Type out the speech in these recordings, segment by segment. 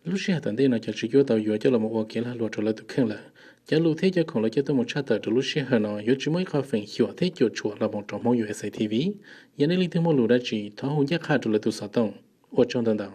Lub sij hawm tom ntej no cov tswv cuab tau yuav coj los ua kev lag luam rau lawv tus kheej lawm. Cov lus thiab cov khoom lawv coj tuaj mus tshaj tawm rau lub sij hawm no yuav tsis muaj ib qho feem xyuam thiab cuam tshuam los mus rau Hmoob USA T V. Yog nej leej twg muaj lus dab tsi thov hu ncaj qha rau lawv tus xov tooj. Ua tsaug ntau ntau.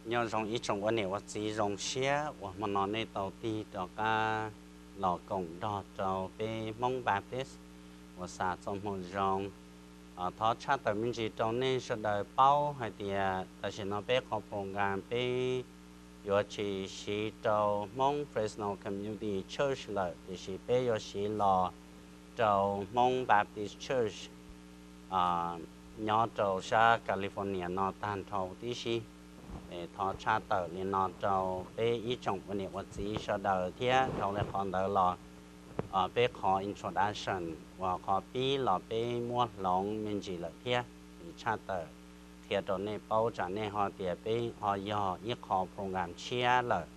Nyob zoo ib tsoom ua niam ua txiv, zoo siab uas hmo no nej tau tig rov qab los koom nrog rau peb Hmoob Baptist uas xa txoj moo zoo. Thov tshaj tawm me ntsis rau nej sawv daws paub hais tias tam sim no peb qhov program peb yuav tsis siv rau Hmoob Fresno Community Church lawm, tiam sis peb yuav siv los rau Hmoob Baptist Church nyob rau sab California no tag nrho tib si. Thov tshaj tawm li no rau peb ib tsoom ua niam ua txiv sawv daws thiab. Dhau li qhov ntawd los peb qhov introduction uas qhov pib los peb muab hloov me ntsis lawm thiab, es tshaj tawm qhia rau nej paub tsam nej ho tias peb ho yog ib qho program tshiab lawm,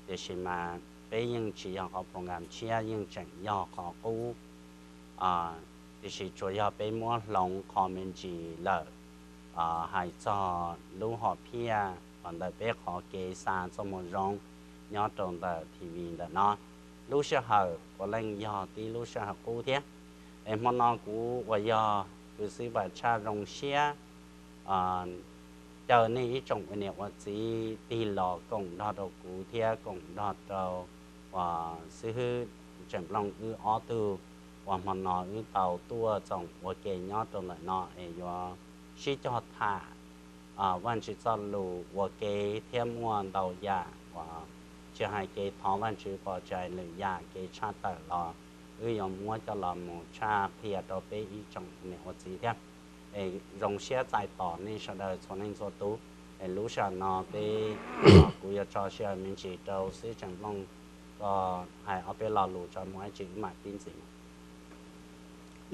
tiam sis mas peb yeej tsis yog qhov program tshiab, yeej tseem yog qhov qub, tiam sis tsuas yog peb muab hloov qho me ntsis lawm hais txog lub hom phiaj uas ntawm peb qhov kev xa txoj moo zoo nyob rau ntawm T V ntawm no. Lub sij hawm puav leej yog tib lub sij hawm qub thiab. Es hmo no kuv uas yog kws xib Vam Tshaj zoo siab caw nej ib tsoom ua niam ua txiv tig los koom nrog rau kuv thiab koom nrog rau uas xib hwb Tseem Nplooj wb ob tug uas hmo no wb tau tuaj txoos ua ke nyob rau ntawm no es yuav sib cog tham Vajtswv txoj lus ua ke thiab muaj ntau yam uas tsis hais kev thov Vajtswv pom tsis hais lwm yam kev tshaj tawm los wb yuav muab coj los mus tshaj qhia rau peb ib tsoom niam ua txiv thiab. Es zoo siab txais tos nej sawv daws txhua leej txhua tus. Es lub sij hawm no peb, kuv yuav tso sij hawm me ntsis rau xib Tseem Nplooj koj hais ob peb lo lus tso mus ib tsis wb mam pib ntxiv.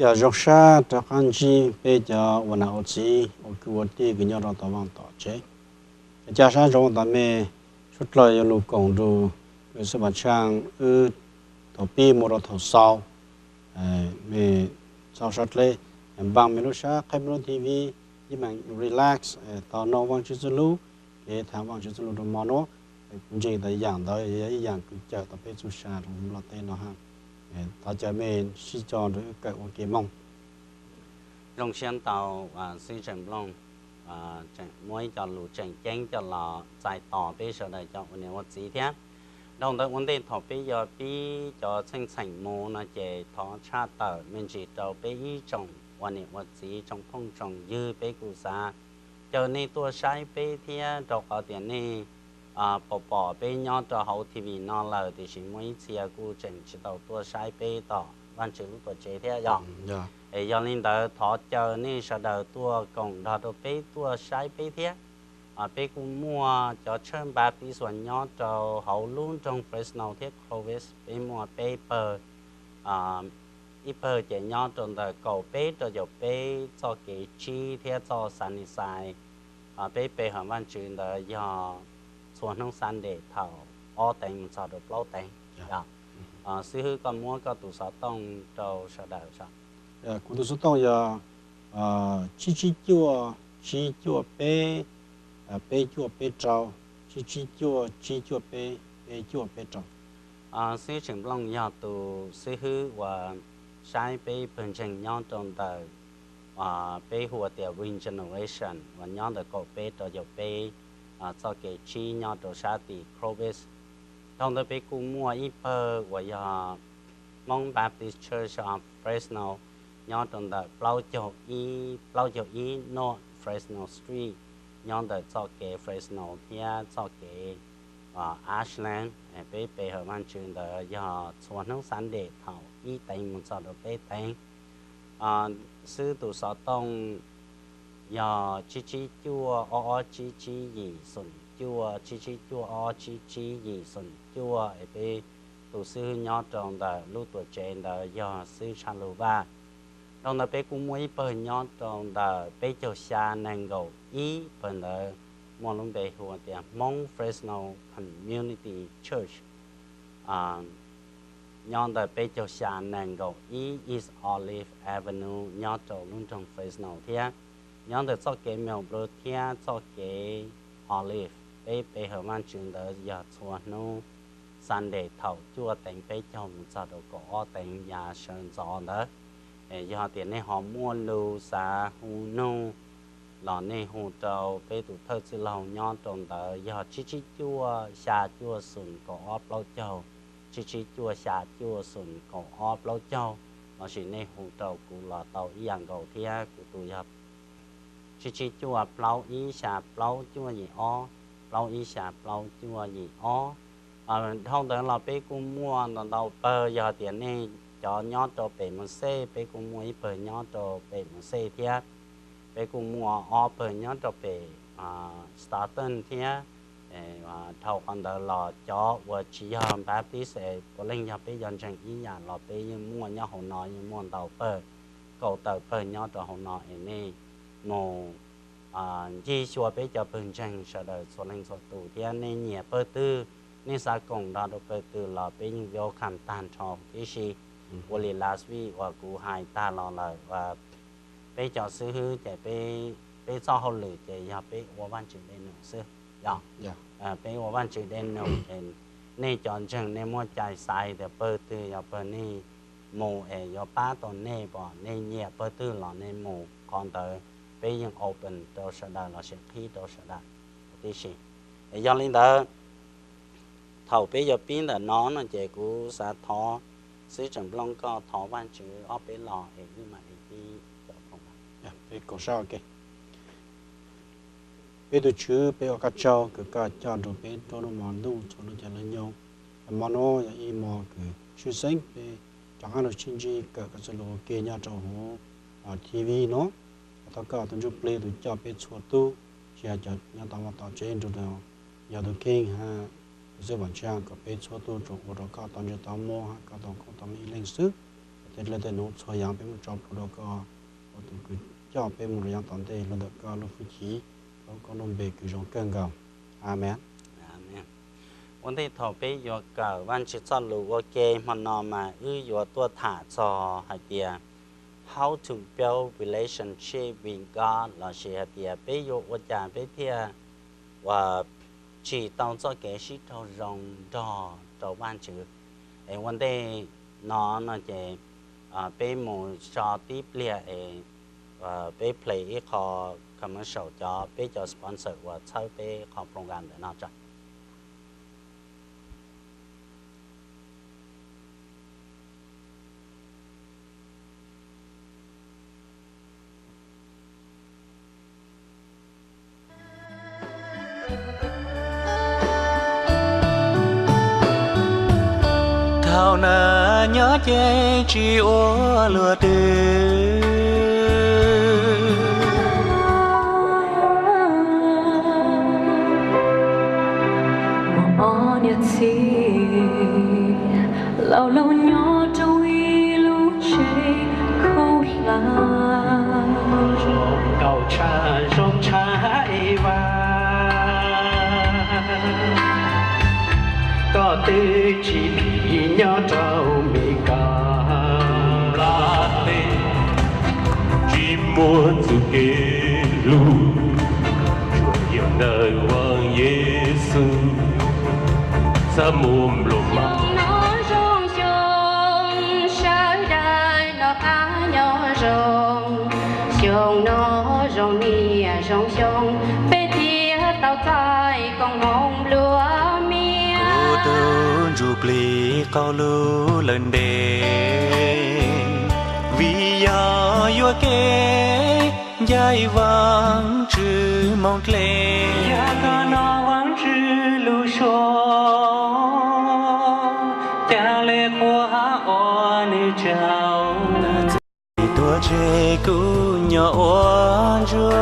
Yog zoo sab rov qab ntsib peb cov ua niam ua txiv ua kwv ua tij kws nyob rau tom vaj tom tsev. Cov ca sab zoo tom me suav dlawg yuav lug koom nrug kws xib Vam Tshaj wb thaum pib mus rau thaum xaus, me txhob sab dleb, npaaj me lub sab, qheb me lub T V, ib meem relax, tau noog Vajtswv txuj lub, kev tham Vajtswv txuj lub rau mo nuav. Kuv ntseeg tas yaam ntawd yog ib yaam kws cawm tau peb txuj sa rau Nplog teb no hab. Thov caw mej sib cog nrug wb kawm ua ke mloog. Zoo siab ntau, xib Tseem Nplooj, tseem muab ib co lus tseem ceeb coj los txais tos peb sawv daws cov ua niam ua txiv thiab. Dhau ntawd ua ntej thaum peb yuav pib cov txheej txheem mus no ces thov tshaj tawm me ntsis rau peb ib tsoom ua niam ua txiv, tsoom phooj tsoom ywg, peb kuj xav caw nej tuaj saib peb thiab, rau qhov tias nej pom pom peb nyob rau hauv T V no lawm, tiam sis muaj ib txhia kuj tseem tsis tau tuaj saib peb tom Vajtswv lub tuam tsev thiab yog. Es yog li ntawd thov caw nej sawv daws tuaj koom nrog rau peb tuaj saib peb thiab. Peb kuj muaj cov church Baptist uas nyob rau hauv lub nroog Fresno thiab Clovis, peb muaj peb pawg, ib pawg ces nyob rau ntawm kaum peb rau caum peb txoj kev tsib thiab txoj Sunnyside. Peb pe hawm Vajtswv ntawd yog txhua hnub Sunday thaum ob teev mus txog rau plaub teev. Xib hwb, koj muab koj tus xov tooj rau sawv daws. Kuv tus xov tooj yog tsib tsib cuaj, tsib cuaj peb, peb cuaj peb rau, tsib tsib cuaj, tsib cuaj peb, peb cuaj peb rau. Xib hwb Tseem Nplooj yog tus xib hwb uas saib peb pawg ntseeg nyob rau ntawm, peb hu ua tias Regeneration uas nyob ntawm kaum peb rau caum peb txoj kev tsib nyob rau sab tim Clovis. Dhau ntawd peb kuj muaj ib pawg uas yog Hmoob Baptist Church of Fresno nyob rau ntawm plaub caug ib, plaub caug ib North Fresno Street, nyob ntawm txoj kev Fresno thiab txoj kev Ashland, peb pe hawm Vaajtswv ntawd yog txhua hnub Sunday thaum ib teev moog txog rau peb teev xwb. Tus xov tooj yog tsib tsib cuaj ob ob tsib tsib yim xoom cuaj, tsib tsib cuaj ob ob tsib tsib yim xoom cuaj. Es peb tus xib hwb nyob rau ntawm lub tuam tsev ntawd yog xib hwb Tshaj Lug Vaj. Dhau ntawd peb kuj muaj ib pawg nyob rau ntawm peb caug xya nees nkaum ib, pawg ntawd muaj lub npe hu tias Hmoob Fresno Community Church, nyob ntawm peb caug xya nees nkaum ib East Olive Avenue nyob rau lub nroog Fresno thiab. Nyob ntawm txoj kev Millbrook thiab txoj kev Olive, peb pe hawm Vaajtswv ntawd yog txhua hnub Sunday thaum cuaj teev peb caug moog txog rau kaum ob teev yav sawv ntxov ntawd. Yog tias nej ho muaj lus xav hu nug los nej hu rau peb tus thawj txwj laug nyob rau ntawd yog tsib tsib cuaj xya cuaj xoom kaum ob plaub caug, tsib tsib cuaj xya cuaj xoom kaum ob plaub caug, lossis nej hu rau kuv los tau ib yam nkaus thiab. Kuv tus yog tsib tsib cuaj plaub ib xya plaub cuaj yim ob, plaub ib xya plaub cuaj yim ob. Dhau ntawd los peb kuj muaj ntau ntau pawg, yog tias nej cov nyob rau pem Merced, peb kuj muaj ib pawg nyob rau pem Merced thiab. Peb kuj muaj ob pawg nyob rau pem Stockton thiab. Dhau qhov ntawd los cov uas tsis yog Baptist es puav leej yog peb cov ntseeg ib yam los peb yeej muaj nyob hauv no, yeej muaj ntau pawg, kaum tawm pawg nyob rau hauv no es nej mus ncig xyuas peb cov pawg ntseeg sawv daws txhua leej txhua tus thiab nej nyiam pawg twg, nej xav koom nrog rau pawg twg los peb yeej welcome tag nrho tib si. Ua li last week uas kuv hais tag los lawm, peb cov xib hwb ces peb txoj hauj lwm ces yog peb ua Vaajtswv dej num xwb. Yog peb ua Vaajtswv dej num es nej cov ntseeg nej muaj cai xaiv tias pawg twg yog pawg nej mus es yuav pab tau nej, pom nej nyiam pawg twg los nej mus. Qhov ntawd peb yeej open rau sawv daws lossis qhib rau sawv daws tib si. Es yog li ntawd, thaum peb yuav pib ntawm no no ces kuv xav thov xib hwb Tseem Nplooj koj thov Vaajtswv ob peb los es wb mam li pib cov phoo. Peb ua Peb tus Tswv, peb ua koj tsaug kws koj coj nrug peb rua lub mo ntuj txhua lub caij lub nyoog. Yog mo nuav yog ib mo kws tshwj xeeb peb rov qaab lug sib ntsib kawm koj txuj lug ua ke nyob rau huv TV no. Thov koj tus Ntsuj Plig tus coj peb txhua tug, tsis hais cov nyob tom vaj tom tsev nrug rau yog tus kheej hab tus xib hwb Vam Tswv, kom peb txhua tug tsuas ua rau koj tau ntsej tau muag hab koj tau koob tau meej ib leeg xwb. Ces dlej tej nuav txhua yaam peb muab tso plhuav rau koj, ua tus kws coj peb mus rau yaam tom ntej lug ntawm koj lub hwj chim, koj lub npe kws zoo kawg nkaus. Amees. Ua ntej thaum peb yuav kawm Vaajtswv txoj lug ua ke hmo no mas wb yuav tuaj tham txog hais tias how to build relationship with God lossis hais tias peb yuav ua cas peb thiaj uas tsim tau txoj kev sib raug zoo nrog rau Vaajtswv. Es ua ntej no no ces peb mus so tib pliag es peb play ib qho commercial cov peb cov sponsor uas txhawb peb qho program ntawm no tso. Thaum nws nyob ces tsis ua luag twg. Muaj ob niam txiv laus laus nyob rau ib lub tsev khaub hlab. Zoo nkauj tshaj zoo tshaj Eva, koj twb tsis phim nyob rau Meskas. Tsis muaj txuj kev hlub, tsuas yog ntawm Vaajtswv Yexus, txhob muab nplua maj. Xyoo no zoo xyoo, sawv daws noj qab nyob zoo. Xyoo no zoo niaj zoo xyoo, peb thiaj tau txais koom haum nplua mias. Kuv tug Ntsuj Plig qaug lug lawm ntev, vim yog yuam kev ncaim Vaajtswv moo dlej. Yog koj noj Vaajtswv lub suab, Tseg kuv nyuam ua ntsuag,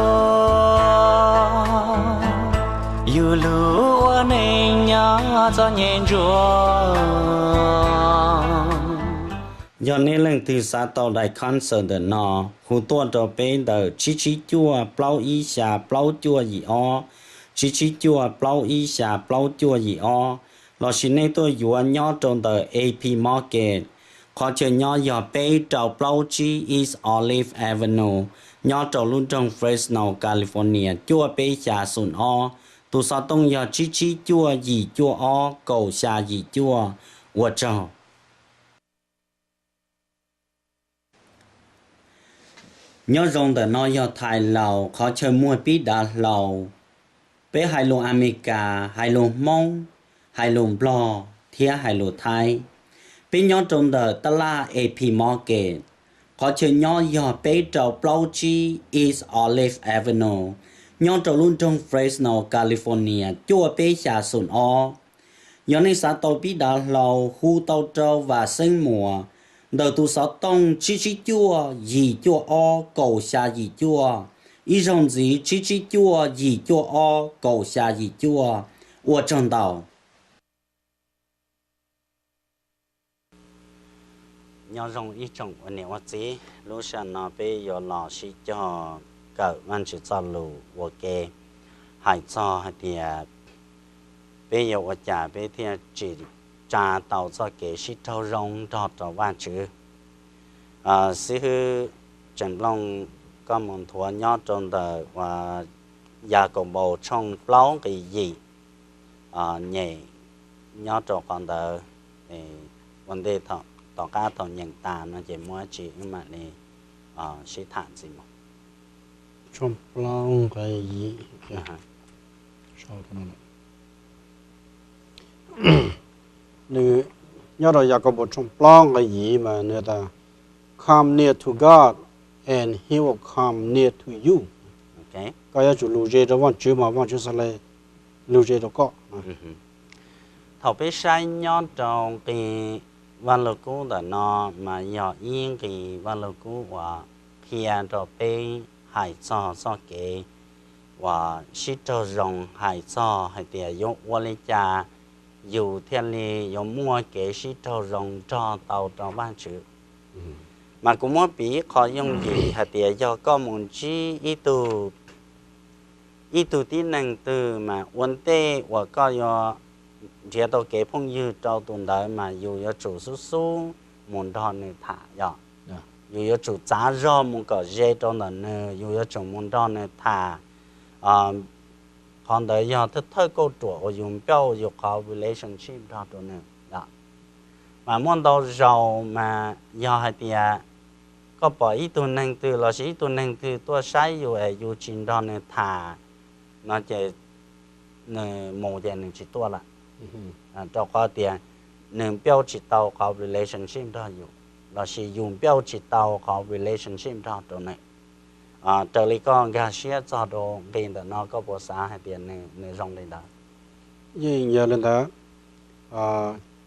yug lug ua neej nyob txom nyem ntsuag. Yog nej leej twg xav tau daim concert ntawm no, hu tuaj rau peb ntawm tsib tsib cuaj plaub ib xya plaub cuaj yim ob, tsib tsib cuaj plaub ib xya plaub cuaj yim ob, lossis nej tuaj yuav nyob rau ntawm A P Market, qhov chaw nyob yog peb rau plaub tsib East Olive Avenue, nyob rau lub nroog Fresno, California cuaj peb xya xoom ob. Tus xov tooj yog tsib tsib cuaj yim cuaj ob kaum xya yim cuaj. Ua tsaug. Nyob zoo, ntawm no yog Thaib Laus, qhov chaw muag pib dav hlau. Peb hais lus Amelikas, hais lus Hmoob, hais lus Nplog thiab hais lus Thaib. Peb nyob rau ntawm tab laj A P Market, qhov chaw nyob yog peb rau plaub tsib East Olive Avenue, nyob rau lub nroog Fresno, California cuaj peb xya xoom ob. Yog nej xav tau pib dav hlau, hu tau rau Vam Xeeb Muas ntawm tus xov tooj tsib tsib cuaj yim cuaj ob kaum xya yim cuaj, ib zaug ntxiv tsib tsib cuaj yim cuaj ob kaum xya yim cuaj. Ua tsaug ntau. Nyob zoo ib tsoom ua niam ua txiv, lub sij hawm no peb yuav los sib cog kawm Vajtswv txoj lus ua ke, hais txog hais tias peb yuav ua cas peb thiaj tsim tsa tau txoj kev sib raug zoo nrog rau Vajtswv. Xib hwb Tseem Nplooj, koj mus nthuav nyob rau ntawm uas Yakaunpaus tshooj plaub nqi yim, nyem nyob rau qhov ntawd, ua ntej tom qab thaum nyeem tas no ces muaj dab tsi wb mam li sib tham ntxiv mus. Tshooj plaub nqi yim. Nws nyob rau Yakaunpaus tshooj plaub nqi yim mas nws tas, Come near to God and he will come near to you. Koj yuav tsum lug ze rau Vajtswv mas Vajtswv xav le lug ze rau koj. Thaum peb saib nyob rau nqi Vaj Lug Kub ntawm no mas yog ib nqi Vaj Lug Kub uas qhia rau peb hais txog txoj kev uas sib raug zoo, hais txog hais tias yuav ua li cas yus thiaj li yuav muaj kev sib raug zoo nrog tau rau Vajtswv. Mas kuv muab piv ib qho yooj yim hais tias yog koj mus ntsib ib tug ib tug tib neeg twg mas ua ntej uas koj yuav nrhiav tau kev phooj ywg rau tus ntawd mas yus yuav tsum xub xub mus nrog nws tham yom. Yus yuav tsum txav zog mus kom ze rau ntawm nws, yus yuav tsum mus nrog nws tham. Qhov ntawd yog thawj thawj kauj ruam uas yus build yus qhov relationship nrog rau nws. Mas muaj ntau zaus mas yog hais tias koj pom ib tug neeg twg lossis ib tug neeg twg tuaj saib yus es yus tsis nrog nws tham no ces nws mus ces nws tsis tuaj lawm. Rau qhov tias nws build tsis tau qhov relationship nrog yus, lossis yus build tsis tau qhov relationship nrog rau nws. Raws li koj nkag siab txog rau nqi ntawm no koj puas xav hais tias nws zoo li ntawd? Yeej yog li ntawd.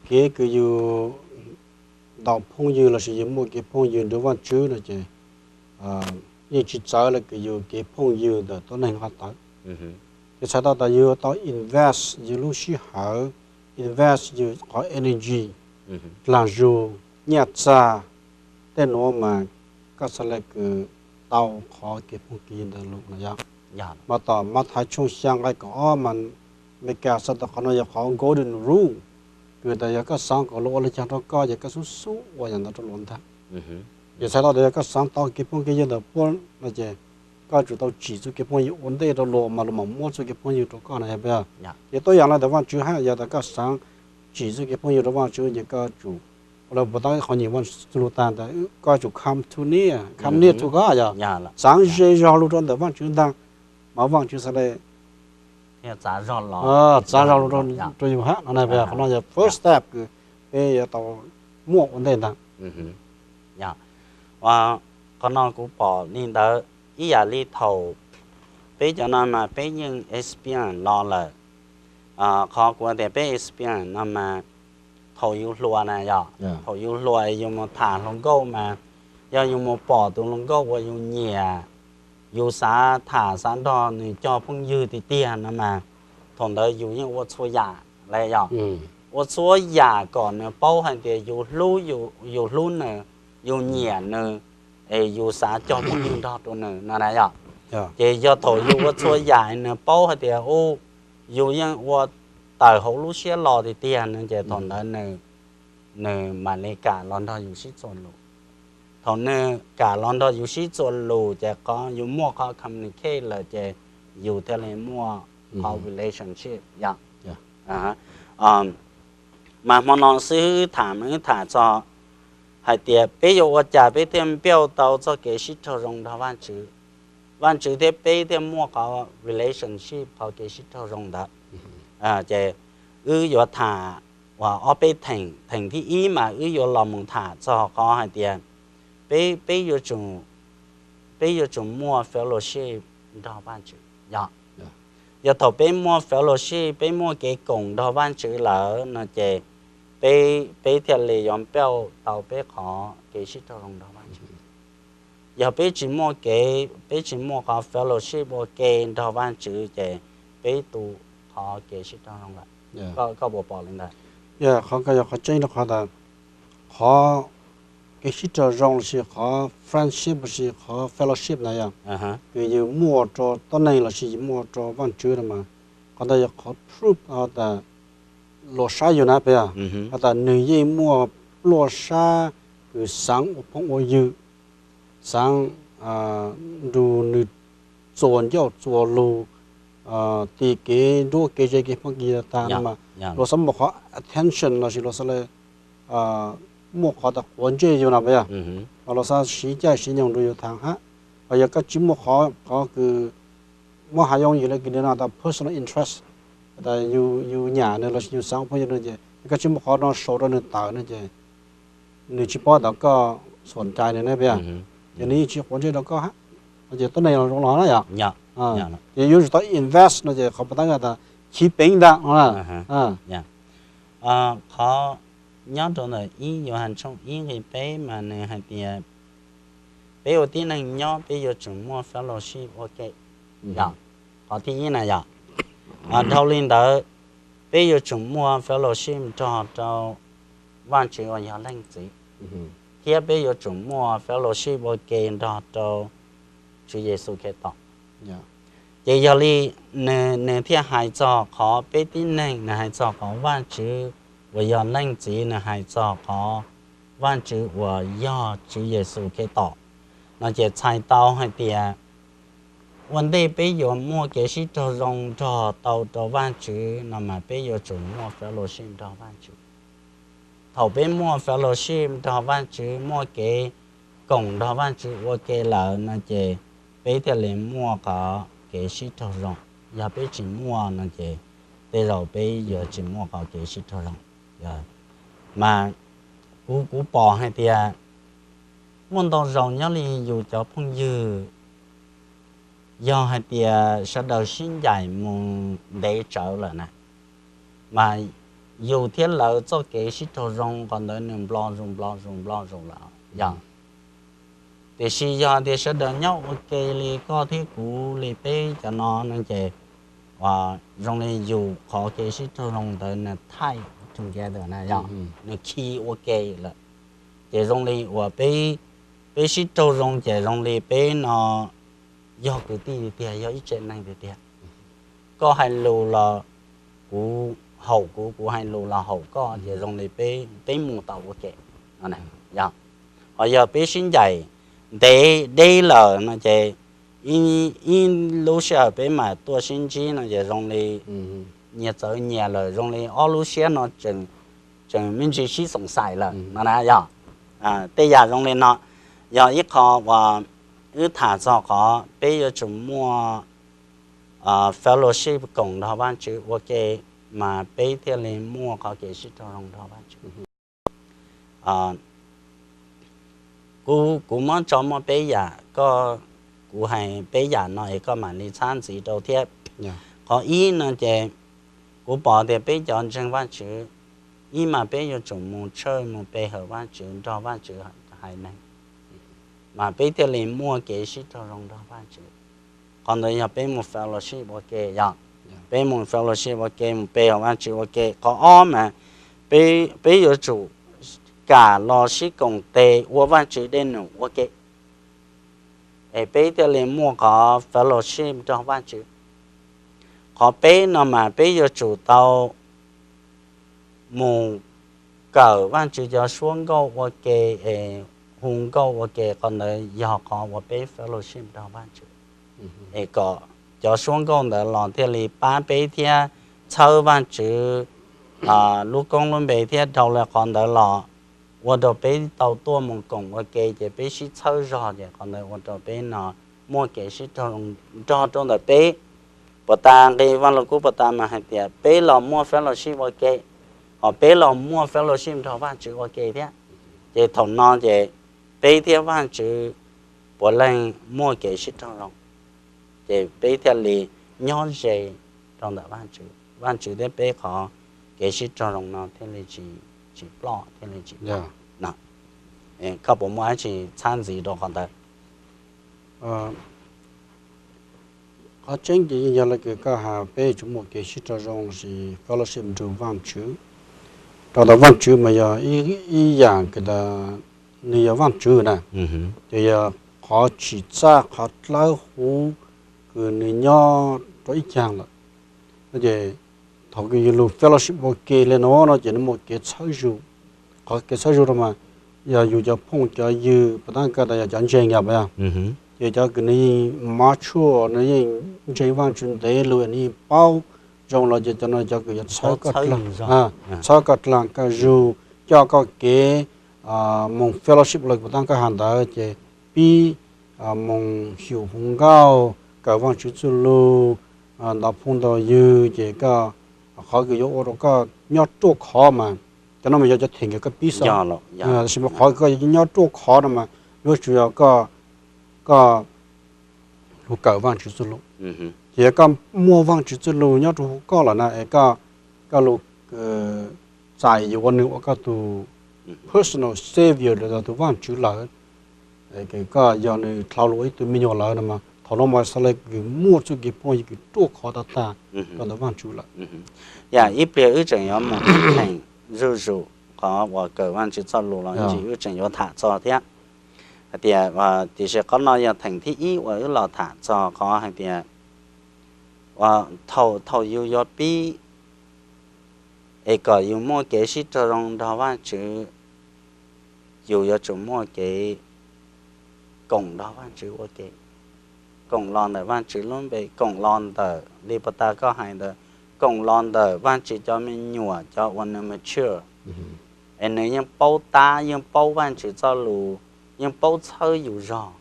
Kev kws yus ntaus phooj ywg lossis yus muaj kev phooj ywg nrog Vajtswv no ces yeej tsis txawv li kws yus kev phooj ywg ntawm tuab neeg hov tawv. Ces txhais tau tas yus tau invest yus lub sij hawm, invest yus qhov energy, dlaag zug, nyaj txag, tej nuav mas koj xaav le kws tau qhov kev phooj kev ywg ntawd lug no yog. Mas tom Mathais tshooj xyaa nqai kaum ob mas Amelikas xaav tas qhov no yog qhov golden rule, kws tas yog koj xaav kom luag ua le caag rau koj ces koj xub xub ua yam ntawd rau luag ntag. Ces txhais tau tas yog koj xaav tau kev phooj kev ywg ntawm puab no ces koj tsum tau tsim txuj kev phooj ywg ua ntej rau luag mas luag mam muab txuj kev phooj ywg rau koj no. Ces tuab yaam le ntawm Vaajtswv hab, yog tas koj xaav tsim txuj kev phooj ywg rau Vaajtswv ces koj tsum, ua le puas tau qhov nyem Vaajtswv lug tas tas koj tsum come to near, come near to God, yog xaav ze zog lug rau ntawm Vaajtswv ntag, mas Vaajtswv xaav le txav zog lug rau yus hab no. Qhov no yog first step kws peb yuav tau muaj ua ntej ntag. Qhov no kuv pom li ntawd ib yam li thaum peb cov no mas peb yeej experience los lawm. Qhov kuv tias peb experience no mas thaum yus hluas na yog, thaum yus hluas yus mus tham hluas nkauj mas Yog yus mus pom tus hluas nkauj uas yus nyiam, yus xav tham xav nrog nws cog phooj ywg tiag tiag no mas, thaum ntawd yus yeej ua txhua yam li yog, ua txhua yam kom nws paub hais tias yus hlub, yus hlub nws, yus nyiam nws, es yus xav cog phooj ywg nrog rau nws no na yog. Ces yog thaum yus ua txhua yam nws paub hais tias u, yus yeej ua tawm hauv lub siab los tiag tiag no ces thaum ntawd nws mam li kam los nrog yus sib txuas lus. Thaum nws kam los nrog yus sib txuas lus ces qhov yus muaj qhov communicate lawm ces yus thiaj li muaj qhov relationship yog. Mas hmo no xwb wb tham mas wb tham txog hais tias peb yuav ua cas peb thiaj npauj tau txoj kev sib raug zoo nrog Vajtswv, Vajtswv thiab peb thiaj muaj qhov relationship, qhov kev sib raug zoo ntawd. Ces wb yuav tham uas ob peb theem. Theem thib ib mas wb yuav los mus tham txog qhov hais tias peb, peb yuav tsum muaj fellowship nrog Vajtswv yog. Yog thaum peb muaj fellowship, peb muaj kev koom nrog Vajtswv lawm no ces peb, peb thiaj li yuav npauj tau peb qhov kev sib raug zoo nrog Vajtswv. Yog peb tsis muaj kev, peb tsis muaj qhov fellowship ua ke nrog Vajtswv ces peb tu qhov kev sib raug zoo lawm. Koj puas pom li ntawd? Yog, qhov ko yog qhov tseeb rau qhov tas qhov kev sib raug zoo lossis qhov friendship lossis qhov fellowship ntawd yog kws yus muaj rau tuab neeg lossis yus muaj rau Vajtswv no mas, qhov ntawd yog qhov proof tas luag saib yus na, puas yog? Has tas nws yeej muaj pluaj sab kws xaav ua phooj ua ywg, xaav nrug nws txuas ncauj txuas lug, tis kev nruab kev ze kev phooj kev ywg tag no mas luag xaav muaj qhov attention lossis luag xaav le muaj qhov tas quav ntsej yus no, puas yog? Mas luag xaav siv caij siv nyoog nrug yus thaam hab. Ho yog koj tsis muaj qhov, qhov kws muab has yoo yus le kws no tas personal interest, tas yus nyam nws lossis yus xaav ua phooj ywg nrug nws ces koj tsis muaj qhov no sau rau nws tawm no ces nws tsis paub tas koj xuam cai nws ne, puas yog? Ces nws yeej tsis quav ntsej rau koj hab. Ces tuab neeg los zoo los na yog. Ces yuav tsum tau invest no ces qhov puas tab tas chiv peev ntag no na. Qhov nyob rau ntawm ib Yauhas tshooj ib nqe peb mas nws hais tias peb ua tib neeg nyob peb yuav tsum muaj fellowship ua ke. Qhov thib ib na yog, dhau li ntawd peb yuav tsum muaj fellowship nrog rau Vajtswv uas yog Leej Txiv, thiab peb yuav tsum muaj fellowship ua ke nrog rau Tswv Yexus Khetos. Ces yog li nws thiaj hais txog qhov peb tib neeg, nws hais txog qhov Vajtswv uas yog Leej Txiv, nws hais txog qhov Vajtswv uas yog Tswv Yexus Khetos no ces txhais tau hais tias ua ntej peb yuav muaj kev sib raug zoo nrog tau rau Vajtswv no mas peb yuav tsum muaj fellowship nrog Vajtswv. Thaum peb muaj fellowship nrog Vajtswv, muaj kev koom nrog Vajtswv ua ke lawm no ces peb thiaj li muaj qhov kev sib raug zoo. Yog peb tsis muaj no ces tej zaum peb yuav tsis muaj qhov kev sib raug zoo. Mas kuv, kuv pom hais tias muaj ntau zaus nyob li yus cov phooj ywg, yog hais tias sawv daws sib ncaim mus ntev tsawv lawm na, mas yus thiab lawv txoj kev sib raug zoo qhov ntawd nws nplo zus nplo zus nplo zus lawm yog. Tiam sis yog tias sawv daws nyob ua ke li koj thiab kuv li peb cov no no ces zoo li yus qhov kev sib raug zoo ntawd nws tight together na yog, nws khi ua ke lawm. Ces zoo li uas peb, peb sib raug zoo ces zoo li peb no yog kwv tij tiag tiag, yog ib tsev neeg tiag tiag. Koj hais lus los kuv haum kuv, kuv hais lus los haum koj ces zoo li peb, peb mus tau ua ke. Yog, ho yog peb sib ncaim ntev deb lawm no ces ib lub sij hawm peb mam tuaj sib ntsib no ces zoo li nyias txawv nyias lawm, zoo li ob lub siab no tseem me ntsis sib xoom xais lawm no na yog. Tej yam zoo li no, yog ib qho uas wb tham txog qhov peb yuav tsum muaj fellowship koom nrog Vajtswv ua ke mas peb thiaj li muaj qhov kev sib raug zoo nrog Vajtswv. Kuv, kuv muab tso muaj peb yam, koj, kuv hais peb yam no es koj mam li txhab ntxiv rau thiab. Qhov ib no ces kuv pom tias peb cov ntseeg Vajtswv, ib mas peb yuav tsum mus tshawj mus pe hawm Vajtswv, nrog Vajtswv haiv neeg. mas peb thiaj li muaj kev sib raug zoo nrog Vajtswv. Qhov ntawd yog peb mus fellowship ua ke yog, peb mus fellowship ua ke, mus pe hauv Vajtswv ua ke. Qhov ob mas peb, peb yuav tsum kam los sib koom tes ua Vajtswv dej num ua ke, es peb thiaj li muaj qhov fellowship nrog Vajtswv. Qhov peb no mas peb yuav tsum tau mus kawm Vajtswv cov suab nkauj ua ke, es hu nkauj ua ke. Qhov ntawd yog qhov uas peb fellowship nrog Vajtswv, es kom cov suab nkauj ntawd los thiaj li pab peb thiab txhawb Vajtswv lub koob lub npe thiab dhau li qhov ntawd los ua rau peb tau tuaj mus koom ua ke, ces peb sib txhawb zog, ces qhov ntawd ua rau peb no muaj kev sib raug zoo nrog rau ntawm peb. Puas tas nqi Vaj Lug Kub puas tas mas hais tias peb los muaj fellowship ua ke, ho peb los muaj fellowship nrog Vajtswv ua ke thiab. Ces thaum no ces peb thiab Vajtswv puav leej muaj kev sib raug zoo, ces peb thiaj li nyob ze rau ntawm Vajtswv, Vajtswv thiab peb qhov kev sib raug zoo no thiaj li tsis, tsis ploj, thiaj li tsis ploj no. Koj puas muaj dab tsi txhab ntxiv rau qhov ntawd? Qhov tseeb ces yeej yog li kws koj has, peb yuav tsum muaj kev sib raug zoo lossis fellowship nrug Vaajtswv. Rau ntawm Vaajtswv mas yog ib yaam kws nws yog Vaajtswv na, ces yog qhov tsim txaj qhov dlawb huv kws nws nyob rau ib caag lawm. Ces thaum kws yus lug fellowship ua ke li no no ces nws muaj kev txhawb zug. Qhov kev txhawb zug rau mas yog yus cov phooj cov ywg puas tab kawg tas yog cov ntseeg yog puas yog, ces cov kws nws yeej mature, nws yeej ntseeg Vaajtswv ntev lug, nws yeej paub zoo los ces cov no cov kws yuav txhawb koj dlaag, koj zug, coj koj kev moog fellowship los puas tab koj has ntawd ces pib moog xyum hu nkauj, kawm Vaajtswv txuj lug, ntaus phooj ntaus ywg, ces koj, qhov kws yuav ua rau koj nyob ruaj khov mas, cov no mas yog cov theem kws koj pib xwb, tab sis mas qhov kws koj yuav nyob ruaj khov no mas yuav tsum yog koj lug kawm Vaajtswv txuj lug. Ces yog koj muaj Vaajtswv txuj lug nyob rau huv koj lawm na, es koj lug txais yus ua nws ua koj tug personal savior los yog tug Vaajtswv lawm, koj yog nws dlhau lug ua ib tug me nyuam lawm no mas thaum no mas xaav le kws muaj txuj kev phooj ywg kws ruaj khov tag tag rau ntawm Vaajtswv lawm. Yog ib pliag wb tseem yuav mus theem zuj zus qhov uas kawm Vaajtswv txuj lug los ntsis wb tseem yuav tham txog thiab. Hais tias, tiam sis qhov no yog theem thib ib uas wb los tham txog qhov hais tias thaum, thaum yus yuav pib es kom yus muaj kev sib raug zoo nrog Vaajtswv, yus yuav tsum muaj kev koom nrog Vaajtswv ua ke, koom los ntawm Vaajtswv lub npe, koom los ntawm li puas tas koj hais ntawd, koom los ntawm Vaajtswv cov me nyuam cov uas nws mature, es nws yeej paub tab, yeej paub Vaajtswv txuj lug, yeej paub txhawb yus zog,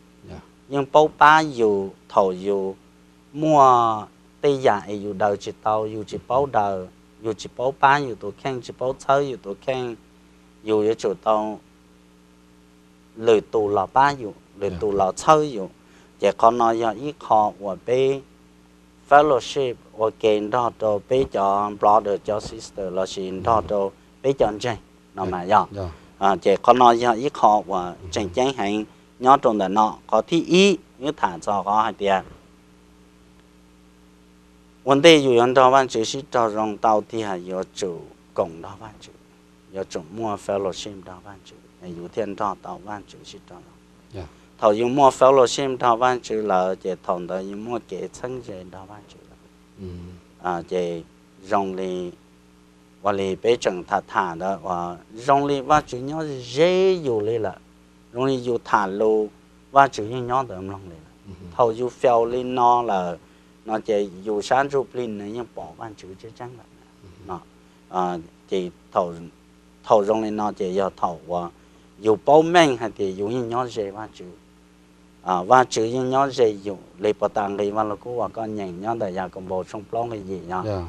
yeej paub pab yus thaum yus muaj tej yam es yus daws tsis tau, yus tsis paub daws, yus tsis paub pab yus tus kheej, tsis paub txhawb yus tus kheej, yus yuav tsum tau lwm tus los pab yus, lwm tus los txhawb yus. Ces qhov no yog ib qho uas peb fellowship ua ke nrog rau peb cov brother cov sister lossis nrog rau peb cov ntseeg no mas yog. Ces qhov no yog ib qho uas tseem ceeb heev nyob rau ntawm no. Qhov thib ib wb tham txog qhov hais tias ua ntej yus yuav nrog Vaajtswv sib raug zoo tau tiag yuav tsum koom nrog Vaajtswv, yuav tsum muaj fellowship nrog Vaajtswv yus thiaj nrog tau Vaajtswv sib raug zoo. Thaum yus muaj fellowship nrog Vaajtswv lawm ces thaum ntawd yus muaj kev txheeb ze nrog Vaajtswv lawm. Ces zoo li, ua li peb tseem tham tham ntawd uas zoo li Vaajtswv nyob ze yus li lawm, zoo li yus tham lus Vaajtswv yeej nyob ntawd mloog li lawm. Thaum yus fail li no lawm no ces yus sab ntsuj plig nws yeej pom Vaajtswv tseeb tseeb lawm. Ces thaum zoo li no ces yog thaum uas yus paub meej hais tias yus yeej nyob ze Vaajtswv, Vaajtswv yeej nyob ze yus li puas tas nqi Vaaj Lug Kub uas koj nyeem nyob ntawm Yakaunpaus tshooj plaub nqi yim no.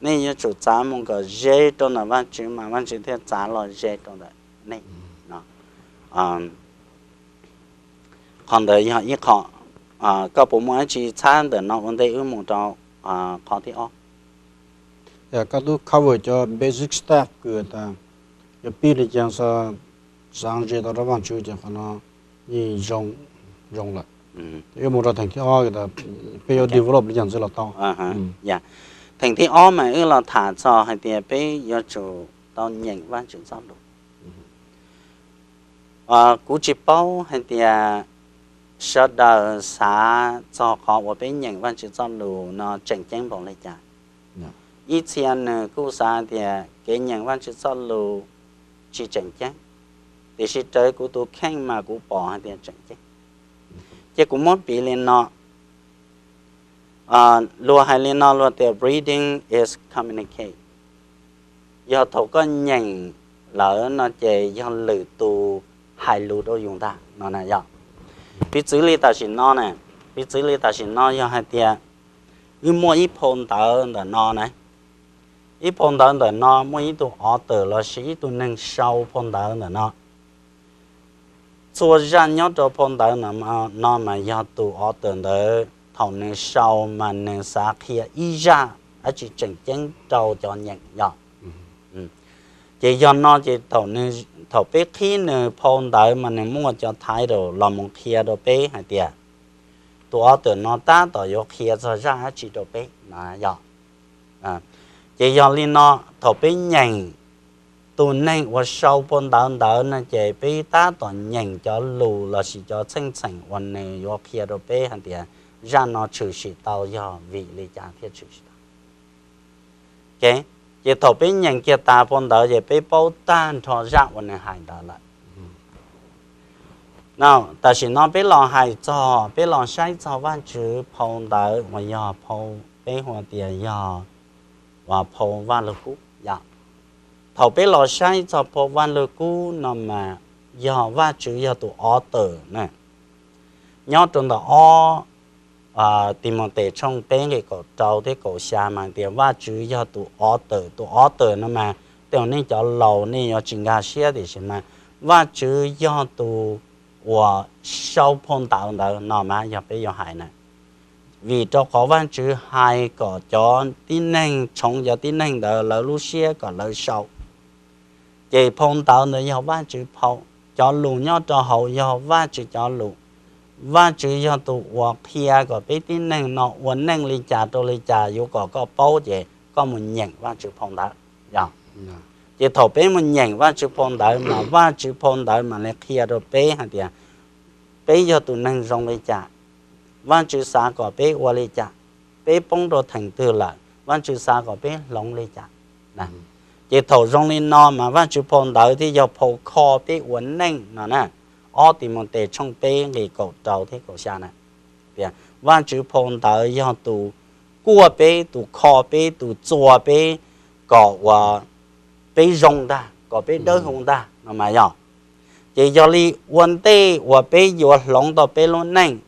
Nej yuav tsum txav mus kom ze rau ntawm Vaajtswv mas Vaajtswv thiaj txav los ze rau ntawm nej. Qhov ntawd yog ib qho. Koj puas muaj dab tsi txhab ntawm no ua ntej wb mus rau qhov thib ob? Koj twb cover cov basic stuff kws tas yuav pib li cas xav txav ze tau rau Vaajtswv ces qhov no yeej zoo, zoo lawm. Wb mus rau theem thib ob, peb yuav develop li cas ntxiv los tau. Theem thib ob mas wb los tham txog hais tias peb yuav tsum tau nyeem Vajtswv txoj lus. Kuv tsis paub hais tias sawv daws xav txog qhov uas peb nyeem Vajtswv txoj lus no tseem ceeb npaum li cas. Ib txhia nws kuj xav tias kev nyeem Vajtswv txoj lus tsis tseem ceeb, tiam sis raws kuv tus kheej mas kuv pom hais tias tseem ceeb. Ces kuv muab piv li no, luag hais li no, luag tias reading is communicate. Yog thaum koj nyeem lawm no ces yog lwm tus hais lus rau yus ntag no na yog. Piv txwv li tam sim no na, piv txwv li tam sim no yog hais tias wb muaj ib phau ntawv ntawm no na, ib phau ntawv ntawm no muaj ib tug author lossis ib tug neeg sau phau ntawv ntawm no. Txhua zaj nyob rau phau ntawv no mas yog tus author ntawd thaum nws sau mas nws xav qhia ib zaj dab tsi tseem ceeb rau cov nyeem yog. Ces yog no ces thaum peb qhib nws phau ntawv mas nws muaj cov title los mus qhia rau peb hais tias tus author no tab tom yuav qhia txog zaj dab tsi rau peb no yog. Ces yog li no, thaum peb nyeem tus neeg uas sau phau ntawv ntawd no ces peb tab tom nyeem cov lus lossis cov txheej txheem uas nws yuav qhia rau peb hais tias zaj no tshwm sim tau yog vim li cas thiaj tshwm sim tau. Ces thaum peb nyeem kiag tas phau ntawv ces peb paub tag nrho zaj uas nws hais ntawd lawm. Tam sim no peb los hais txog, peb los saib txog Vajtswv phau ntawv uas yog phau, peb hu tias yog uas phau Vaj Lug Kub yom. Thaum peb los saib txog phau Vaj Lug Kub no mas yog Vajtswv yog tus author na. Nyob rau ntawm ob Timautes tshooj peb nqe kaum rau thiab kaum xya mas tias Vajtswv yog tus author, tus author no mas tej zaum nej cov laus nej yuav tsis nkag siab tiam sis mas Vajtswv yog tus uas sau phau ntawv ntawd no mas yog peb yuav hais na. Vim rau qhov Vajtswv hais kom cov tib neeg, tshoov cov tib neeg ntawd lawv lub siab kom lawv sau. Ces phau ntawv ntawd yog Vajtswv phau, cov lus nyob rau hauv yog Vajtswv cov lus. Vajtswv yog tus uas qhia kom peb tib neeg no ua neej li cas rau li cas, yuav kom koj paub ces koj mus nyeem Vajtswv phau ntawv yog. Ces thaum peb mus nyeem Vajtswv phau ntawv mas Vajtswv phau ntawv mam li qhia rau peb hais tias peb yog tus neeg zoo li cas, Vajtswv xav kom peb ua li cas, peb poob rau theem twg lawm, Vajtswv xav kom peb hloov li cas. Ces thaum zoo li no mas Vajtswv phau ntawv thiaj yog phau kho peb ua neej no na. Ob Timautes tshooj peb nqe kaum rau thiab kaum xya na, tias Vajtswv phau ntawv yog tus kuaj peb, tus kho peb, tus txua peb kom uas peb zoo ntag, kom peb dawb huv ntag no mas yog. Ces yog li ua ntej uas peb yuav hloov tau peb lub neej,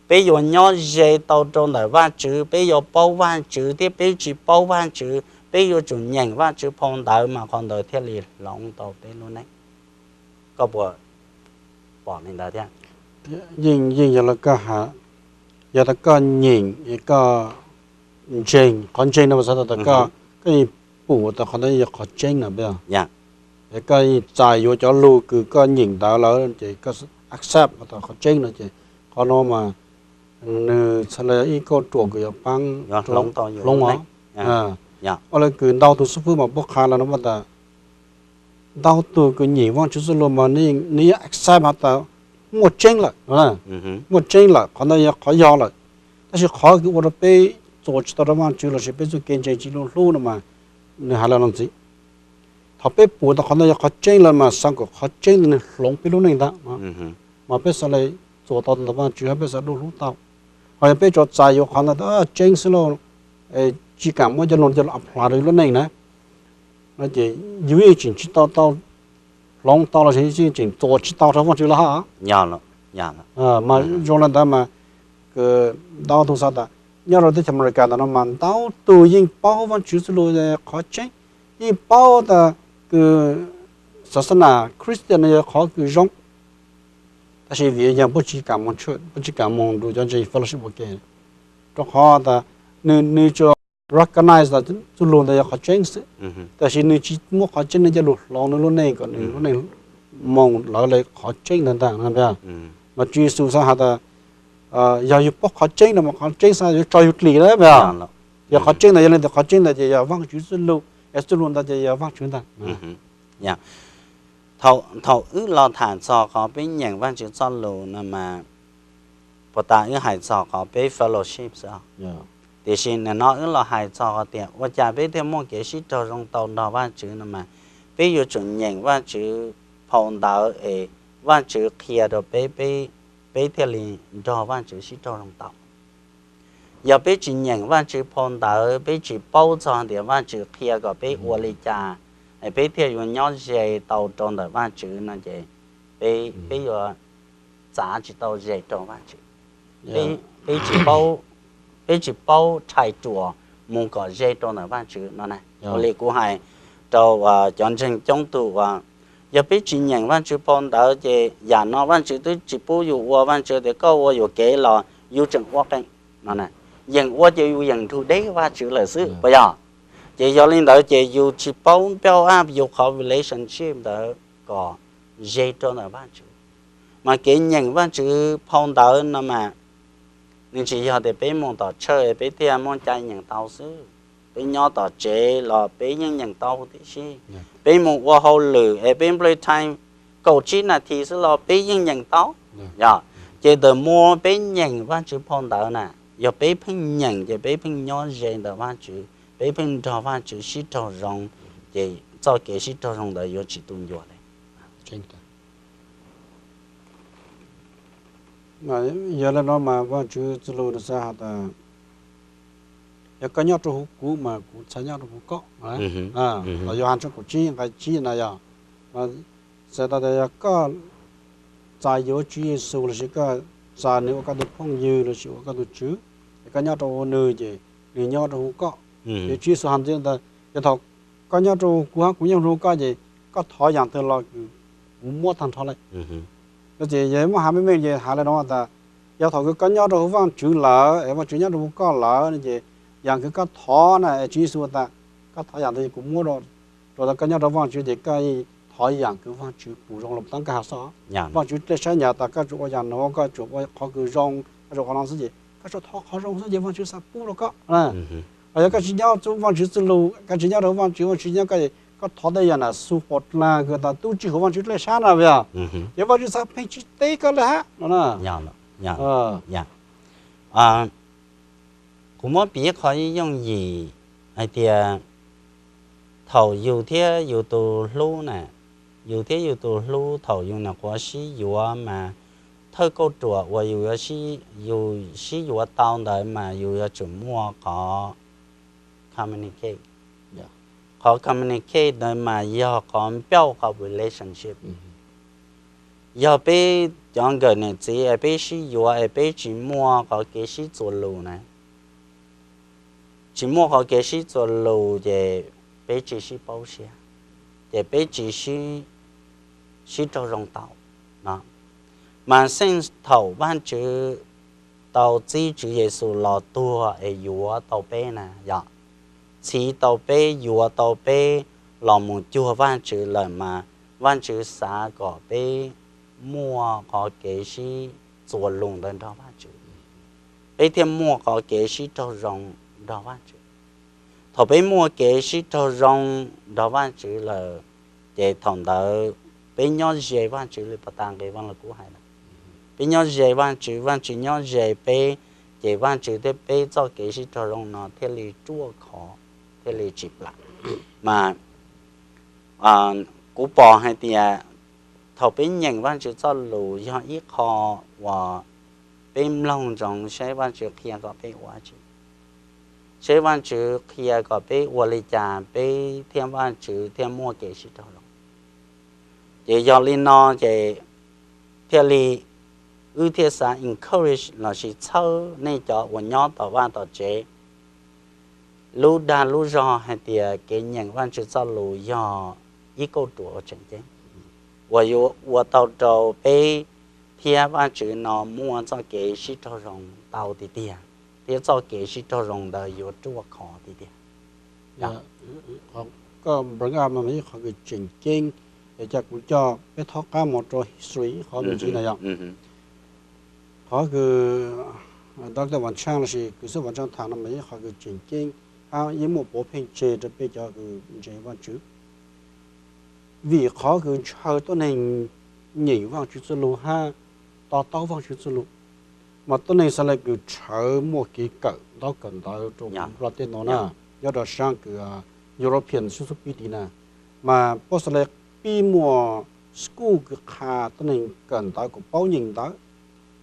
peb yuav nyob ze tau rau ntawm Vajtswv, peb yuav paub Vajtswv thiab peb tsis paub Vajtswv, peb yuav tsum nyeem Vajtswv phau ntawv mas qhov ntawd thiaj li hloov tau peb lub neej. Koj puas pom li ntawd thiab? Yeej, yeej yog li koj has, yog tas koj nyeem, koj ntseeg, qhov ntseeg no mas xav tas koj, koj yeej pum tas qhov ntawd yog qhov tseeb no. Es koj yeej txais yuav cov lus kws koj nyeem ntawd lawm ces koj accept tas qhov tseeb no ces qhov no mas nws txhad li ib kauj ruam kws yuav paab hloov os. Ua le kws ntau tug xib fwb mas puab qha lawm no tas ntau tug kws nyeem Vaajtswv txuj lug mas nws yeej accept has tas muaj tseeb lawm, muaj tseeb lawm, qhov ntawd yog qhov yog lawm. Tab sis qhov kws ua rau peb txuas tsis tau rau Vaajtswv lossis peb txuj kev ntseeg tsis lug hlub no mas nws has le no ntxiv. Thaum peb pum tas qhov ntawd yog qhov tseeb lawm mas xaav kom qhov tseeb ntawd nws hloov peb lub neej ntag, mas peb xaav le txuas tau ntawm Vaajtswv hab peb xaav lug hlub tau. Ho yog peb tsuas txais yuav qhov ntawd tas tseeb xwb lauj, tsis kam muab cov lug coj los apply rau yus lub neej na, no ces yus yeej tseem tsis tau, tau hloov tau lossis yeej tseem txuas tsis tau rau Vaajtswv lawm hab. Mas zoo le ntawd mas kws ntau tug xaav tas nyob rau teb chaws Amelikas ntawm no mas ntau tug yeej paub Vaajtswv txuj lug qhov tseeb, yeej paub tas kws xaxana Christian no yog qhov kws zoo, tab sis vim yog puab tsis kam moog church, puab tsis kam moog nrug cov ntseeg fellowship ua ke, rau qhov tas nws, nws tsuas recognize tas txuj lug ntawd yog qhov tseeb xwb, tab sis nws tsis muab qhov tseeb ntawd coj lug hloov nws lub neej kom nws lub neej moos lawv li qhov tseeb ntag ntag no. Mas Tswv Yexus xav has tas yog yus paub qhov tseeb no mas qhov tseeb xav yuav tso yus dlim na. Yog qhov tseeb ntawd yog li ntawd, qhov tseeb ntawd ces yog Vaajtswv txoj lus, es txoj lus ntawd ces yog Vaajtswv ntag. Thaum wb los tham txog qhov peb nyeem Vaajtswv txoj lus no mas, puas tas wb hais txog qhov peb fellowship xwb. Tiam sis nim no wb los hais txog qhov tias ua cas peb thiaj muaj kev sib raug zoo tau nrog Vaajtswv no mas, peb yuav tsum nyeem Vaajtswv phau ntawv es Vaajtswv qhia rau peb, peb thiaj li nrog Vaajtswv sib raug zoo tau. Yog peb tsis nyeem Vaajtswv phau ntawv, peb tsis paub txog tias Vaajtswv qhia kom peb ua li cas es peb thiaj yuav nyob ze tau rau ntawm Vaajtswv no ces peb yuav txav tsis tau ze rau Vaajtswv. Peb tsis paub, peb tsis paub rhais ruam mus kom ze rau ntawm Vaajtswv no na. Ua li kuv hais rau cov ntseeg coob tug uas, yog peb tsis nyeem Vaajtswv phau ntawv ces yam no Vaajtswv twb tsis pub yus ua, Vaajtswv tias koj ua yuam kev los yus tseem ua qees no. Yeem ua ces yus yeem nrug deb Vaajtswv lawm xwb puas yog? Ces yog li ntawd ces yus tsis paub build up yus qhov relationship ntawd kom ze rau ntawm Vaajtswv. Mas kev nyeem Vaajtswv phau ntawv no mas nws tsis yog tias peb mus tom church peb thiaj muaj cai nyeem tau xwb. Peb nyob tom tsev los peb yeej nyeem tau tib si. Peb mus ua hauj lwm es peb nplij time kaum tsib nas this xwb los peb yeej nyeem tau. Yog, ces ntawm muaj peb nyeem Vaajtswv phau ntawv na, yog peb pheej nyeem ces peb pheej nyob ze ntawm Vaajtswv, peb pheej nrog Vaajtswv sib raug zoo, ces txoj kev sib raug zoo ntawd yuav tsis tu ncua li. Yog li no mas Vaajtswv txoj lus nws xav has tas, yog koj nyob rau hauv kuv mas kuv txhaj nyob rau hauv koj. Los Yauhas tshooj kaum tsib nqai tsib na yog, xav tas yog koj txais yuav Tswv Yexus lossis koj txais nws ua koj tus phooj ywg lossis ua koj tus tswv, es koj nyob rau hauv nws ces nws nyob rau hauv koj. Ces Tswv Yexus hais ntxiv tas, yog thaum koj nyob rau kuv hab kuv nyob rau koj ces koj thov yaam twg los kuv muab tag nrho lawm. Ces yog muab has meej meej ces has li no tas, yog thaum koj nyob rau hauv Vaajtswv lawm es Vaajtswv nyob rau hauv koj lawm no ces yaam kws koj thov na, Tswv Yexus tas koj thov yaam twg kuv muab rau. Rau tas koj nyob rau Vaajtswv ces koj thov yaam kws Vaajtswv pum zoo los tau koj has xwb. Vaajtswv dlej sab nyam tas koj tsuas ua yaam nuav, koj tsuas ua qhov kws zoo, koj tsuas ua no xwb ces koj tsuas thov qhov zoo xwb ces Vaajtswv xaav pub rau koj. Los yog koj tsis nyob Vaajtswv txuj lug, koj tsis nyob rau Vaajtswv, Vaajtswv nyob koj, koj thov tej yaam nam xu pom dlaag kws tas tub tsi huv Vaajtswv dlej sab na, yog Vaajtswv xaav pheej tsis teb koj li hab no na. Kuv muab piv qhov yooj yim hais tias thaum yug thiab yug tus hlub na, yug thiab yug tus hlub thaum yug nyuam qhuav sib yuav mas thawj kauj ruam uas yug yuav, yug sib yuav tau ntawd mas yug yuav tsum muaj qhov communicate. Qhov communicate ntawd mas yog qhov npauj qhov relationship. Yog peb cov nkawm niam txiv es peb sib yuav es peb tsis muaj qhov kev sib txuas lus na, tsis muaj qhov kev sib txuas lus ces peb tsis sib paub siab, ces peb tsis sib raug zoo tau no. Mas xeej thaum Vaajtswv tau txib Tswv Yexus los tuag es yuav tau peb na, yog txhiv tau peb, yuav tau peb los mus cuag Vaajtswv lawm mas Vaajtswv xav kom peb muaj qhov kev sib txuas lus ntawd nrog Vaajtswv. Peb thiaj muaj qhov kev sib raug zoo nrog Vaajtswv. Thaum peb muaj kev sib raug zoo nrog Vaajtswv lawm, ces thaum ntawd peb nyob ze Vaajtswv li pas tas nqe Vaaj Lug Kub hais lawm. Peb nyob ze Vaajtswv, Vaajtswv nyob ze peb, ces Vaajtswv thiab peb txoj kev sib raug zoo no thiaj li ruaj khov, thiaj li tsis plam. Mas kuv pom hais tias thaum peb nyeem Vaajtswv txoj lus yog ib qho uas peb mloog ntsoov saib Vaajtswv qhia kom peb ua dab tsi, saib Vaajtswv qhia kom peb ua li cas peb thiab Vaajtswv thiaj muaj kev sib raug zoo. Ces yog li no ces thiaj li wb thiaj xav encourage lossis txhawb nej cov uas nyob tom vaj tom tsev lub dag lub zog hais tias kev nyeem Vaajtswv txoj lus yog ib kauj ruam uas tseem ceeb, uas yuav ua tau rau peb thiab Vaajtswv no muaj txoj kev sib raug zoo tau tiag tiag, thiab txoj kev sib raug zoo ntawd yuav ruaj khov tiag tiag. Koj bring up no ib qho kws tseem ceeb, Es cas kuv coj peb thaub qab mus rau history ib qho me ntsis na yom. Qhov kws Doctor Vaj Tshaaj lossis kws xub Vaj Tshaaj tham no mas ib qho kws tseem ceeb hab yeej muaj puav pheej tseg rau peb cov kws ntseeg Vaajtswv. Vim qhov kws ntshaw tuab neeg nyeem Vaajtswv txuj lug hab to taub Vaajtswv txuj lug, mas tuab neeg xaav le kws rhawv muaj kev kawm ntaub kawm ntawv rau Nplog tej no na, nyob rau saab kws European sub sub pib tid na, mas puab xaav le pib muaj school kws qha tuab neeg kawm ntawv kuas paub nyeem ntawv.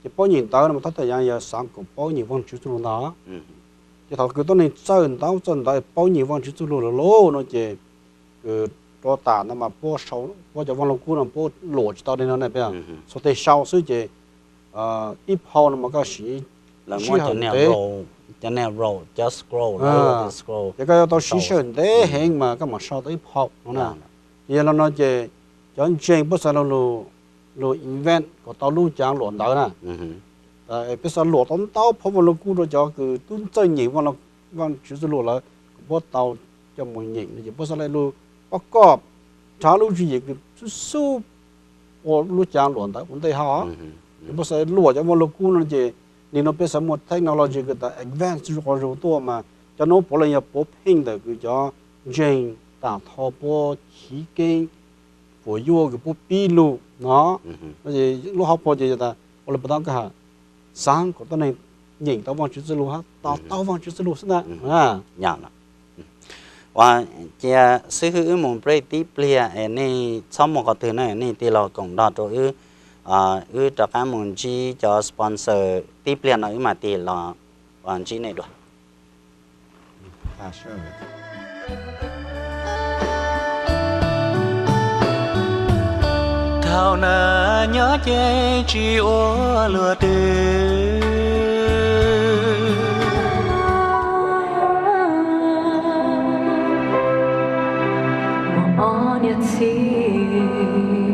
Ces paub nyeem ntawv no mas thov txim yog xaav kuas paub nyeem Vaajtswv txuj lug ntag. Ces thaum kws tuab neeg txawj ntaub txawj ntawv paub nyeem Vaajtswv txuj lug lawm lauj no ces kws rua tas no mas puab cov Vaaj Lug Kub no puab luam tsis tau li no ne, puab sau tej sau xwb ces ib phau no mas koj siv sij hawm ntev, ces koj yuav tau siv sij hawm ntev heev mas koj mam sau tau ib phau no na. Ces yog li no ces cov ntseeg puab xaav lug invent kom tau lub caav luam ntawv na. Peb xaav luam tau ntau phau Vaaj Lug Kub rau cov kws tub txawj nyeem Vaajtswv txuj lug lawm kom puab tau coj mus nyeem no ces puab xaav le lug pob koj rhav lub tswv yim kws xub xub ua lub caav luam ntawv ua ntej hab. Ces puab xaav luam cov Vaaj Lug Kub no ces nim no peb xaav muaj technology kws tas advance zuj quas zug tuaj mas cov nuav puav leej yog puav pheej ntawm kws cov ntseeg tam tho puab chiv keeb puas yuaj kws puab pib lug no. Lub hauv paus ces yog tas ua le puas tau koj has xaav kom tuab neeg nyeem tau Vaajtswv txuj lug hab to taub Vaajtswv txuj lug xwb ntag. Ua cia xib hwb wb mus break tib pliag es nej txhob mus qhov twg na, nej tig los koom nrog rau wb, wb rov qab mus ntsib cov sponsor tib pliag no wb mam tig los ntsib nej dua. Thaum na nyob ces tsis ua luag twg, muaj ob niam txiv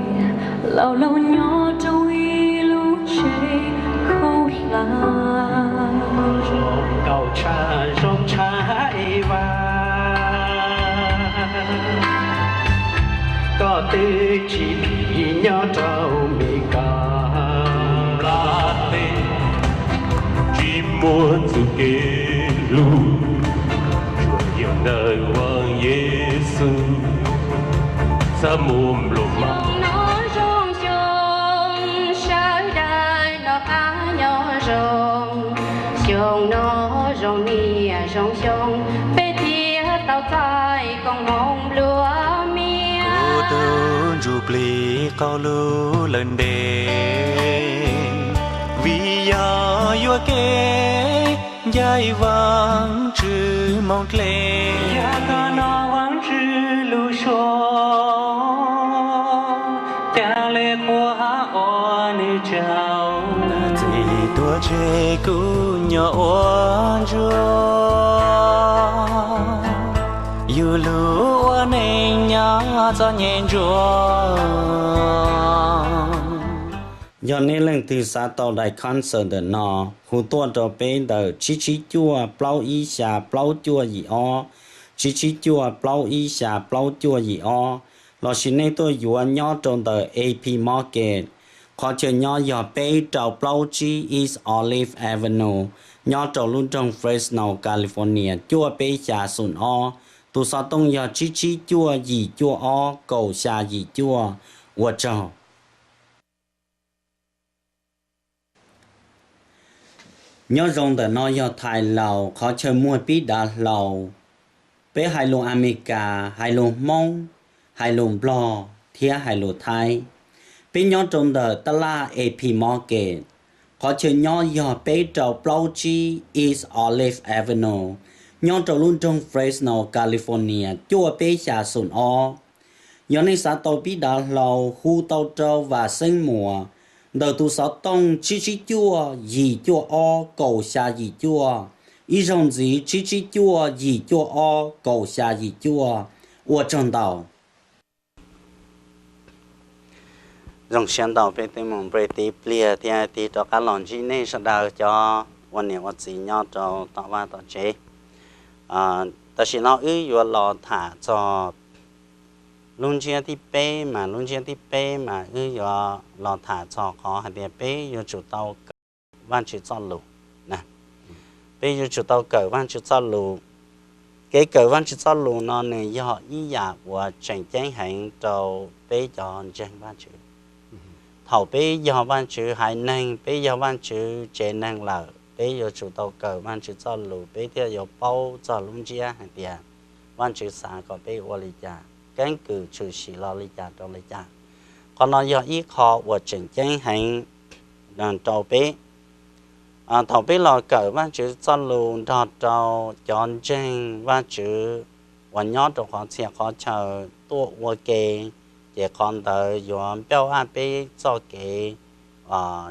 laus laus nyob rau ib lub tsev khaub hlab. Zoo nkauj tshaj zoo tshaj Eva, koj twb tsis phim nyob rau Mes Kas. Tsis muaj txuj kev hlub, tsuas yog ntawm Vaaj Yexus, xav mus nplua mas. Xyoo no zoo xyoo, sawv daws noj qab nyob zoo, xyoo no zoo niaj zoo xyoo, peb thiaj tau txais koom hmoov nplua mias. Kuv tus ntsuj plig qaug lug lawm ntev, vim yog yuam kev ncaim Vaajtswv moo dlej. Yog koj noj Vaajtswv lub suab, ca le qhuas ua nws tsaug. Txiv tuag tseg kuv nyob ua ntsuag, yug lug ua neej nyob txom nyem ntsuag. Yog nej leej twg xav tau daim concert ntawm no, hu tuaj rau peb ntawm tsib tsib cuaj plaub ib xya plaub cuaj yim ob, tsib tsib cuaj plaub ib xya plaub cuaj yim ob, lossis nej tuaj yuav nyob rau ntawm A P Market, qhov chaw nyob yog peb rau plaub tsib East Olive Avenue, nyob rau lub nroog Fresno, California, cuaj peb xya xoom ob. Tus xov tooj yog tsib tsib cuaj yim cuaj ob kaum xya yim cuaj. Ua tsaug. Nyob zoo, ntawm no yog Thais Laus, qhov chaw muag pib dav hlau. Peb hais lus Amelikas, hais lus Hmoob, hais lus Nplog thiab hais lus Thaib. Peb nyob rau ntawm tab laj A P Market, qhov chaw nyob yog peb rau plaub tsib East Olive Avenue, nyob rau lub nroog Fresno, California, cuaj peb xya xoom ob. Yog nej xav tau pib dav hlau, hu tau rau Vam Xeeb Muas ntawm tus xov tooj tsib tsib cuaj yim cuaj ob kaum xya yim cuaj, ib zaug ntxiv tsib tsib cuaj yim cuaj ob kaum xya yim cuaj. Ua tsaug ntau. Zoo siab ntau, peb twb mus break tib pliag thiab tig rov qab los ntsib nej sawv daws cov ua niam ua txiv nyob rau tom vaj tom tsev. Tam sim no wb yuav los tham txog Lub ntsiab thib peb mas, lub ntsiab thib peb mas wb yuav los tham txog qhov hais tias peb yuav tsum tau kawm Vajtswv txoj lus. Peb yuav tsum tau kawm Vajtswv txoj lus. Kev kawm Vajtswv txoj lus no nws yog ib yam uas tseem ceeb heev rau peb cov ntseeg Vajtswv. Thaum peb yog Vajtswv haiv neeg, peb yog Vajtswv tsev neeg lawm, peb yuav tsum tau kawm Vajtswv txoj lus, peb thiaj yuav paub txog lub ntsiab hais tias Vajtswv xav kom peb ua li cas, keeb kwm tshwm sim los li cas rau li cas. Qhov no yog ib qho uas tseem ceeb heev rau peb. Thaum peb los kawm Vajtswv txoj lus nrog rau cov ntseeg Vajtswv uas nyob rau qhov txhia qhov chaw tuaj ua ke, ces qhov ntawd yuav npauj aj peb txoj kev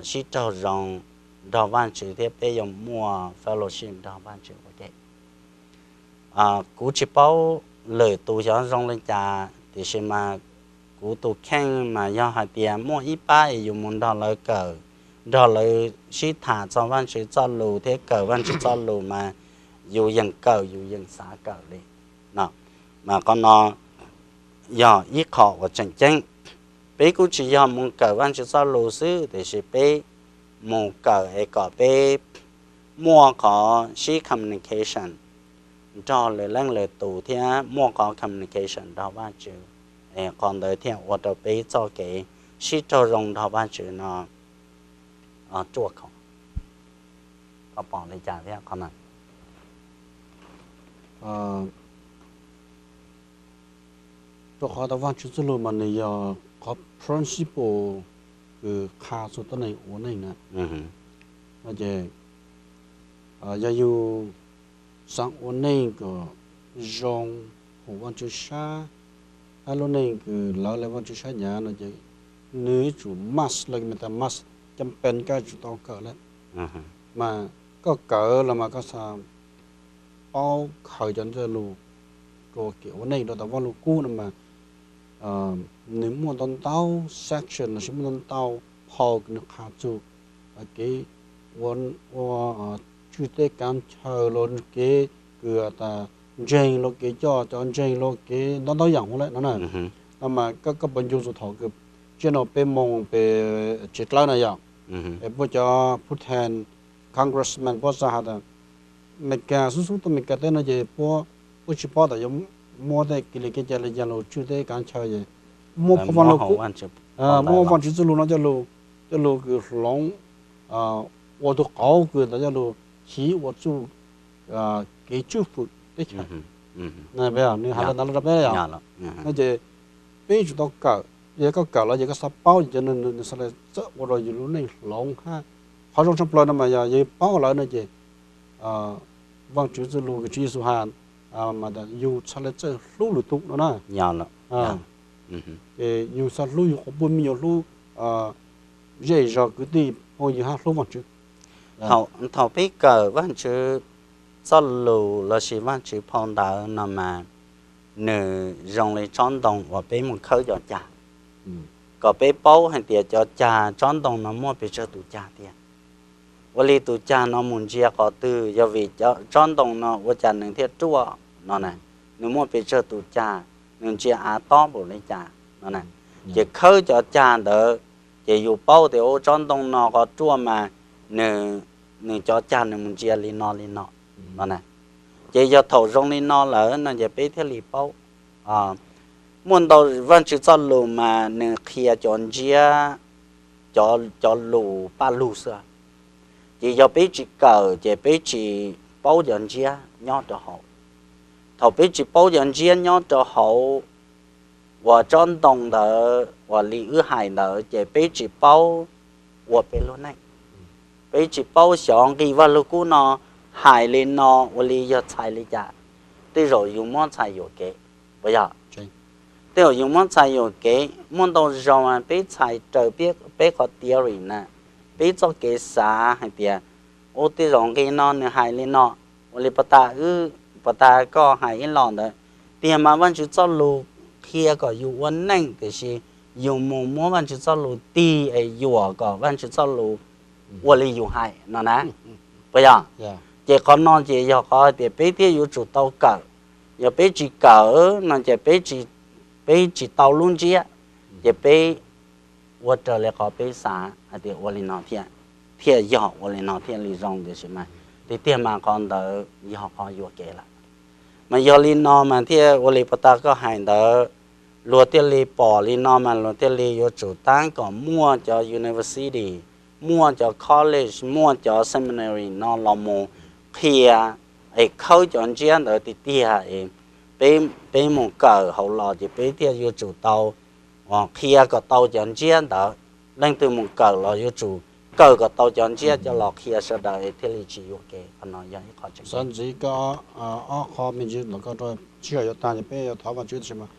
sib raug zoo nrog Vajtswv thiab peb yuav muaj fellowship nrog Vajtswv ua ke. Kuv tsis paub lwm tus xyov zoo li cas, tiam sis mas kuv tus kheej mas yog hais tias muaj ib pab es yus mus nrog lawv kawm, nrog lawv sib tham txog Vajtswv txoj lus thiab kawm Vajtswv txoj lus mas yus yeem kawm yus yeem xav kawm li no. Mas qhov no yog ib qho uas tseem ceeb. Peb kuj tsis yog mus kawm Vajtswv txoj lus xwb, tiam sis peb mus kawm es kom peb muaj qhov sib communication nrog lwm leej lwm tus thiab muaj qhov communication nrog Vajtswv, qhov ntawd thiaj ua rau peb txoj kev sib raug zoo nrog Vajtswv no ruaj khov. Koj pom li cas thiab qhov no? Rau qhov tau Vajtswv txoj lus mas nws yog qhov principle kws qha txug tuab neeg ua neej na. No ces yog yus xaav ua neej kom zoo hum Vajtswv sab, hab lub neej kws lawv le Vajtswv sab nyav no ces nws yuav tsum must, lawv mas tas must, cam pes koj yuav tsum tau kawm lawm. Mas koj kawm los mas koj xaav paub khaws cov ntawd lug rua kev ua neej rau tom Vaaj Lug Kub no mas nws muaj ntau ntau section lossis muaj ntau ntau phau kws nws qha txug kev ua tswj teb kaav chaw los kev kws tas ntseeg los kev coj cov ntseeg los kev ntau ntau yaam huv le no na. No mas koj puas ncu txug thaum kws tsiaj no peb moog pem tsev dlawb na yog, es puab cov phub thees congressman puab xaav has tas Amelikas xub xub tuaj Amelikas teb no ces puab tsis paub tas yuav muab tej kev li kev cai li cas lug tswj teb kaav chaw es muab phau Vaaj Lug Kub, muab Vaajtswv txuj lug no coj lug kws hloov ua tug qauv kws tas coj lug chiv ua txuj kev tswj fwm teb chaws. Nws has le ntawd rau peb yog no ces peb yuav tsum tau kawm, yog koj kawm lawm ces koj xaav paub ces cov nws xaav le txawj ua rau yus lub neej hloov hab. Qhov zoo tshaj plaws no mas yog yus paub lawm no ces Vaajtswv txuj lug kws Tswv Yexus has mas tas yus xaav le txawj hlub lwm tug no na. Ces yus xaav hlub yus quas puj me nyuam, hlub zej zog kwv tij phooj ywg hab hlub Vaajtswv. Thaum peb kawm Vaajtswv txuj lug lossis Vaajtswv phau ntawv no mas nws zoo li tsob ntoo uas peb mus khawb cov cag, kom peb paub hais tias cov cag tsob ntoo no muaj pes tsawg tus cag tiag, ua li tus cag no mus ntsia qhov twg, yog vim tsob ntoo no ua cas nws thiaj ruaj no na, nws muaj pes tsawg tus cag, nws ntsia av tob npaum li cas no na. Ces khawb cov cag ntawd ces yus paub tias ua tsob ntoo no qhov ruaj mas nws cov cag nws mus ntsia li no li no no na. Ces yog thaum zoo li no lawm no ces peb thiaj li paub. Muaj ntau Vaajtswv txuj lug mas nws qhia cov ntsiab, cov lus paj lug xwb. Ces yog peb tsis kawm ces peb tsis paub cov ntsiab nyob rau hauv. Thaum peb tsis paub cov ntsiab nyob rau hauv uas tsob ntoo ntawd uas li wb hais ntawd ces peb tsis paub ua peb lub neej. Peb tsis paub xyov nqi Vaaj Lug Kub no hais li no ua li yog txhais li cas. Tej zaum yus muab txhais yuam kev, puas yog? Tej zaum yus muab txhais yuam kev, muaj ntau zaus peb txhais raws peb qhov theory na, peb txoj kev xav hais tias, u, tej zaum nqi no nws hais li no, ua li puag ta wb, puag ta koj hais ib los ntawd. Tiag mas Vaajtswv txuj lug qhia kom yus ua neej, tiam sis yus mus muab Vaajtswv txuj lug tig es yuam kom Vaajtswv txuj lug ua li yus hais no na, puas yog? Ces qhov no ces yog qhov hais tias peb thiaj yuav tsum tau kawm. Yog peb tsis kawm no ces peb tsis peb tsis tau lub ntsiab, ces peb ua raws li qhov peb xav hais tias ua li no thiaj, thiaj yog, ua li no thiaj li zoo, tiam sis mas tiag tiag mas qhov ntawd yog qhov yuam kev lawm. Mas yog li no mas thiaj ua li puag ta koj hais ntawd, luag thiaj li pom li no mas luag thiaj li yuav tsum tab kom muaj cov university, muaj cov college, muaj cov seminary no los mus qhia es khawb cov ntsiab ntawd tiag tiag es peb, peb mus kawm hauv los ces peb thiaj yuav tsum tau qhia kom tau cov ntsiab ntawd. Leej twg mus kawm los yuav tsum kawm kom tau cov ntsiab coj los qhia sawv daws es thiaj li tsis yuam kev. Qhov no yog ib qho tseem. Xav ntxiv koj ob qho me ntsis ntawm koj rau, sij hawm yuav tag ces peb yuav thov Vajtswv tab sis mas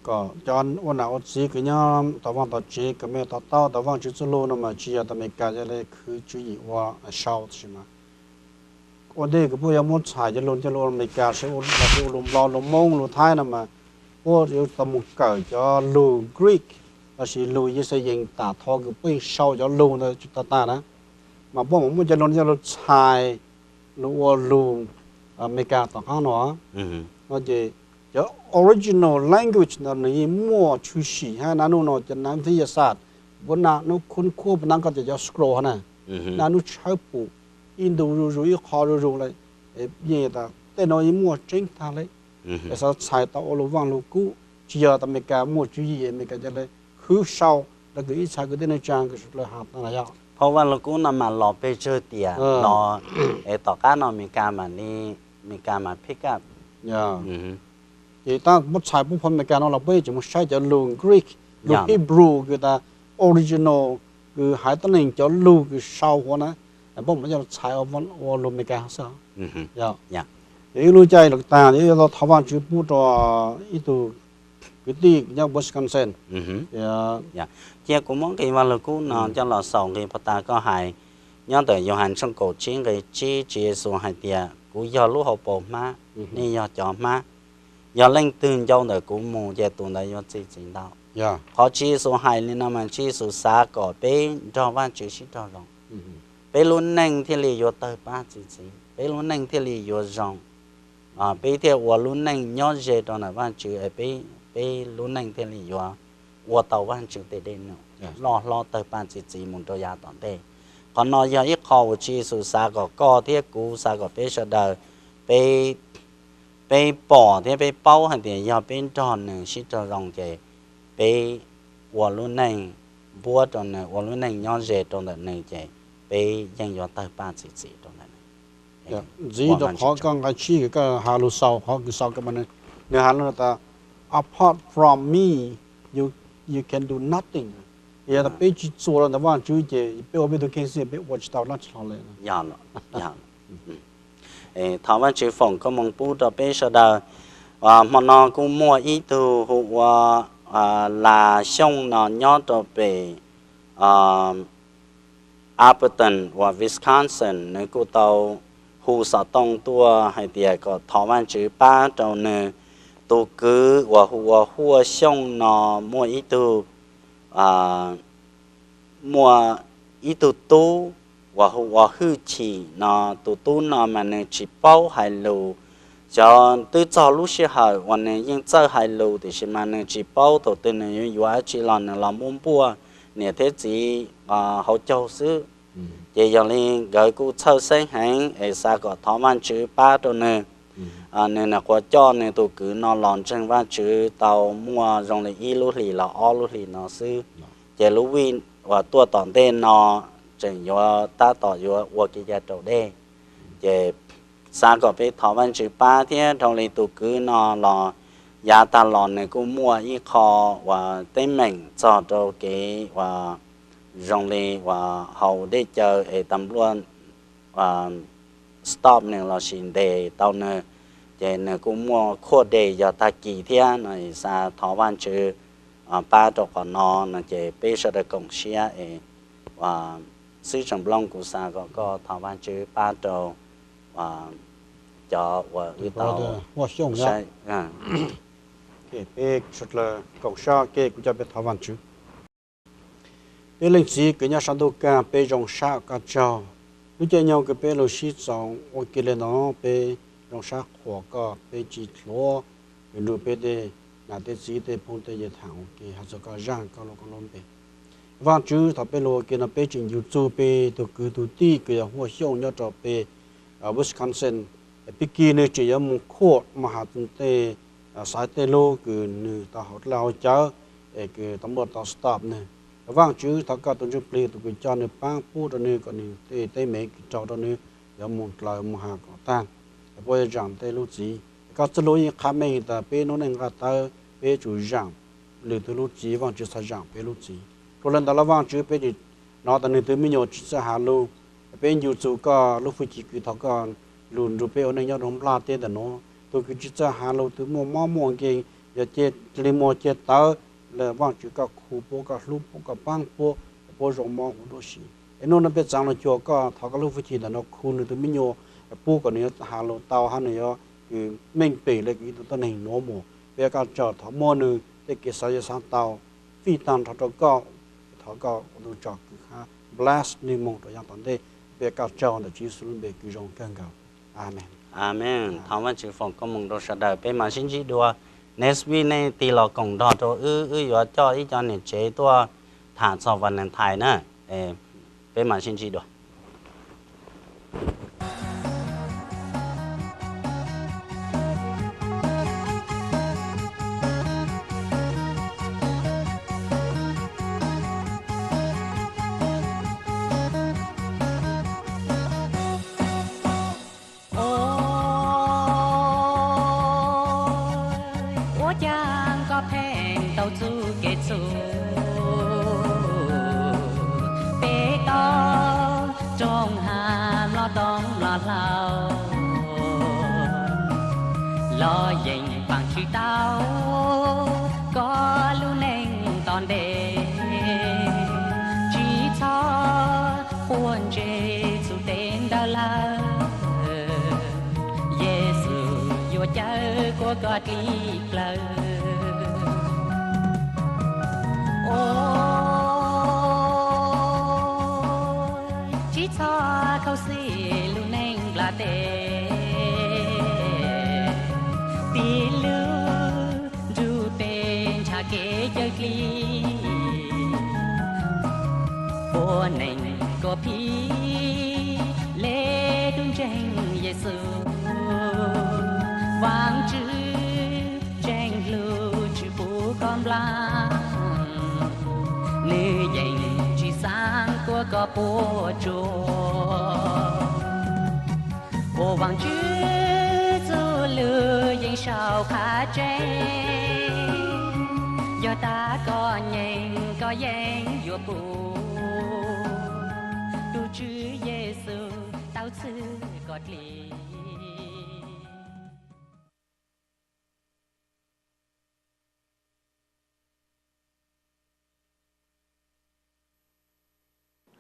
kom cov ua niam ua txiv kws nyob tom vaj tom tsev kws me to taub tau Vajtswv txuj lug no mas tsis yog tau Amelikas coj li khwv tswv yim ua sau tab sis mas ua ntej kws puab yuav muab txhais cov lug coj lug ua Amelikas los sis ua lug Nplog lug Moob lug Thaib no mas puab yuav tau mus kawm cov lug Greek los sis lug Yixalayees tam tho kws puab yeej sau cov lug ntawd tag tag na, mas puab mam muab cov lug coj lug txhais lug ua lug Amelikas tom qaab no. No ces cov original language no nws yeej muaj tshwm sim hab naj nub no cov nav vij ya xas puab naj nub khub khuab puab naj koj cov scroll hab na, naj nub tshawb pum ib ntu zuj zus ib qho zuj zus le, yeej tas tej no yeej muaj tseeb tag le. Es xav txhais tau ua lug Vaaj Lug Kub tsis yog tas Amelikas muaj tswv yim Amelikas coj le khwv sau rau kws ib txha kwv tij neej tsaa kws suav dlawg has tas yog phau Vaaj Lug Kub no mas los peg tsawg tiam los es tom qab no Amelikas mam li, Amelikas mam pick up. Ces tab muab txhais puab phau Amelikas no los puab yeej tseem mus saib cov lug Greek, lug Hebrew kws tas original kws haiv tuab neeg cov lug kws sau huv na, puab mam coj txhais ua lug Amelikas xwb. Ces ib lub caij lug tag yuav thov Vaajtswv pub rau ib tug kwv tij nyob Wisconsin. Cia kuv muab nqi Vaaj Lug Kub no coj los xaus nqi puag ta koj hais, nyob ntawm Yauhas tshooj kaum tsib nqi tsib, Tswv Yexus hais tias kuv yog lub hauv paus hmab, nej yog cov hmab. Yog leej twg ncau ntawm kuv mus ces tus ntawd yuav txi txiv ntau. Qhov Tswv Yexus hais li no mas Tswv Yexus xav kom peb nrog Vaajtswv sib raug zoo, peb lub neej thiaj li yuav tawg pab txi txiv, peb lub neej thiaj li yuav zoo, peb thiaj ua lub neej nyob ze rau ntawm Vaajtswv es peb lub neej thiaj li yuav ua tau Vaajtswv tes dej num loj hlob tawg pab txi txiv mus rau yav tom ntej. Qhov no yog ib qho uas Tswv Yexus xav kom koj thiab kuv, xav kom peb sawv daws, peb, peb pom thiab peb paub hais tias yog peb nrog nws sib raug zoo ces peb ua lub neej npuab rau nws, ua lub neej nyob ze rau ntawm nws ces peb yeej yuav tawg paj txi txiv rau ntawm nws. Ntxiv rau qhov koj nqai tsib kws koj has lug xaus, qhov kws xaus kws mas nws has lug tas, apart from me you, you can do nothing. Yog tas peb tsis txuas rau ntawm Vaajtswv ces peb ua peb tug kheej xwb peb ua tsis tau dlaab tsi hlo le. Thov Vaajtswv foom koob moov pub rau peb sawv daws. Hmo no kuj muaj ib tug hu ua Las Xyooj no nyob rau pem Appleton uas Wisconsin, nws kuj tau hu xov tooj tuaj hais tias kom thov Vaajtswv pab rau nws tus kwv uas hu ua Huaj Xyooj no muaj ib tug, muaj ib tug tub uas hu ua Hwj Chim no. Tus tub no mas nws tsis paub hais lus, xyov twb txog lub sij hawm uas nws yeej txawj hais lus tiam sis mas nws tsis paub thaum twg nws yuav yuav dab tsi los nws los npuaj npuaj niam thiab txiv hauv caug xwb. Ces yog li nkawd kuj txhawj xeeb heev es xav kom thov Vaajtswv pab rau nws. Nws nyuam qhuav coj nws tus kwv no los ntseeg Vaajtswv tau muaj zoo li ib lub hlis los ob lub hlis no xwb. Ces lub vij uas tuaj tom ntej no tseem yuav tab tom yuav ua kev cai raus dej. Ces xav kom peb thov Vaajtswv pab thiab dhau li tus kwv no los yav tag los nws kuj muaj ib qho uas teeb meem txog rau kev uas zoo li uas haus dej cawv es tas npluaj stop nws los sis ntes tau nws, ces nws kuj muaj khuaj dej yog tag kis thiab no. Xav thov Vaajtswv pab rau qhov no no ces peb sawv daws koom siab es xwb tseem nplooj kuv xav kom koj thov Vaajtswv pab rau cov uas wb tau saib. Peb sawv daws koom siab ke kuv coj peb thov Vaajtswv. Peb Leej Txiv kws nyob sab ntuj kaaj, peb zoo sab koj tsaug. Lub caij nyoog kws peb lug sib txoos ua ke le no peb zoo sab qhuas koj, peb tsis hluav kws nrug peb tej nam tej txiv tej phooj tej ywg tham ua ke hais txog koj zaj koj lub, koj lub npe. Vaajtswv, thaum peb lug ua ke no peb tseem yug txug peb tug kwv tug tij kws yog Huaj Xyooj nyob rau peb Wisconsin. Peb kis nwg tseem yuav moog khuam moog has tej xaiv tej lug kws nwg tau haus dlej haus cawv es kws tau muaj tau stop nwg. Vaajtswv, thov koj tug Ntsuj Plig tug kws coj nwg paab pub rau nwg kom nwg tej teeb meem kws raug rau nwg yuav moog dlaws moog has kom taag, puab yuav zaam tej lub txiv. Koj txuj lug yeej qha meej tas peb noob neej nqaj tawv peb yuav tsum zaam lwm tug lub txiv, Vaajtswv txhad zaam peb lub txiv. Dlua le ntawd los Vaajtswv, peb tseem nov tas nwg tug me nyuam tsis txawj has lug, peb ncu txug koj lub fwj chim kws thov koj lug nrug peb ua neej nyob rau nplaj teb ntawm nuav. Tug kws tsis txawj has lug, tug muaj mob muaj nkeeg, yog ceg dlig muag ceg tawv, le Vaajtswv koj khu puab, koj hlub puab, koj paab puab, puab zoo mob huv dua si. Es nub nua peb txaav lug cuag koj, thov koj lub fwj chim ntawm nuav khu nwg tug me nyuam, pub kom nwg yuav has lug tau hab nwg yuav kws meej pem le kws ib tug tuab neeg nuav mus. Peb koj tsaug thov muaj nwg tej kev xaav yuav xaav tau fij taag nrho rau koj, thov koj ua tug tsom kwm hab bless nwg moog rau yav tom ntej. Peb koj tsaug ntawm Tswv Yexus lub npe kws zoo kawg nkaus. Amees. Amees. Thov Vaajtswv foom koob moov rau sawv daws. Peb maam sib ntsib dua. Next week nej tig los koom nrog rau wb, wb yuav coj ib co niam tsev tuaj tham txog Valentine na. Peb maam sib ntsib dua. Ua caag koj pheej tau txuj kev txuj, peb tau rooj hab mlom toob mlom hlau, los yeej paam tsi tau koj lub neej tom ntej. Tsi txhob quaj ntseg txug teb ntawd lawm, Yexus yuav caw kuas koj dlib plawg. Tsi txhob khaus xim lub neej nplaj teb, tig lug nrug peb nrhav kev cawm dlib. Ua neej kuas phim le tub ntseeg Yexus, Vaajtswv tseem hlub tsi pub koj nplam, nwg yeej tsi xaav kuas koj puas tsuaj. Ua Vaajtswv txuj lug yeej sau qha tseeb, yog tas koj nyeem koj yeej yuav pum, tug Tswv Yexus tau txhwb koj dlib.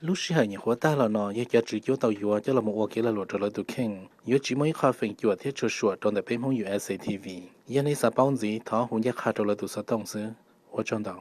Lub sij hawm nyuam qhuav tag los no yog cov tswv cuab tau yuav coj los mus ua kev lag luam rau lawv tus kheej, yuav tsis muaj ib qho feem cuam thiab tshua suam rau ntawm peb Hmoob USA TV. Yog nej xav paub ntxiv thov hu ncaj qha rau lawv tus xov tooj xwb. Ua tsaug ntau.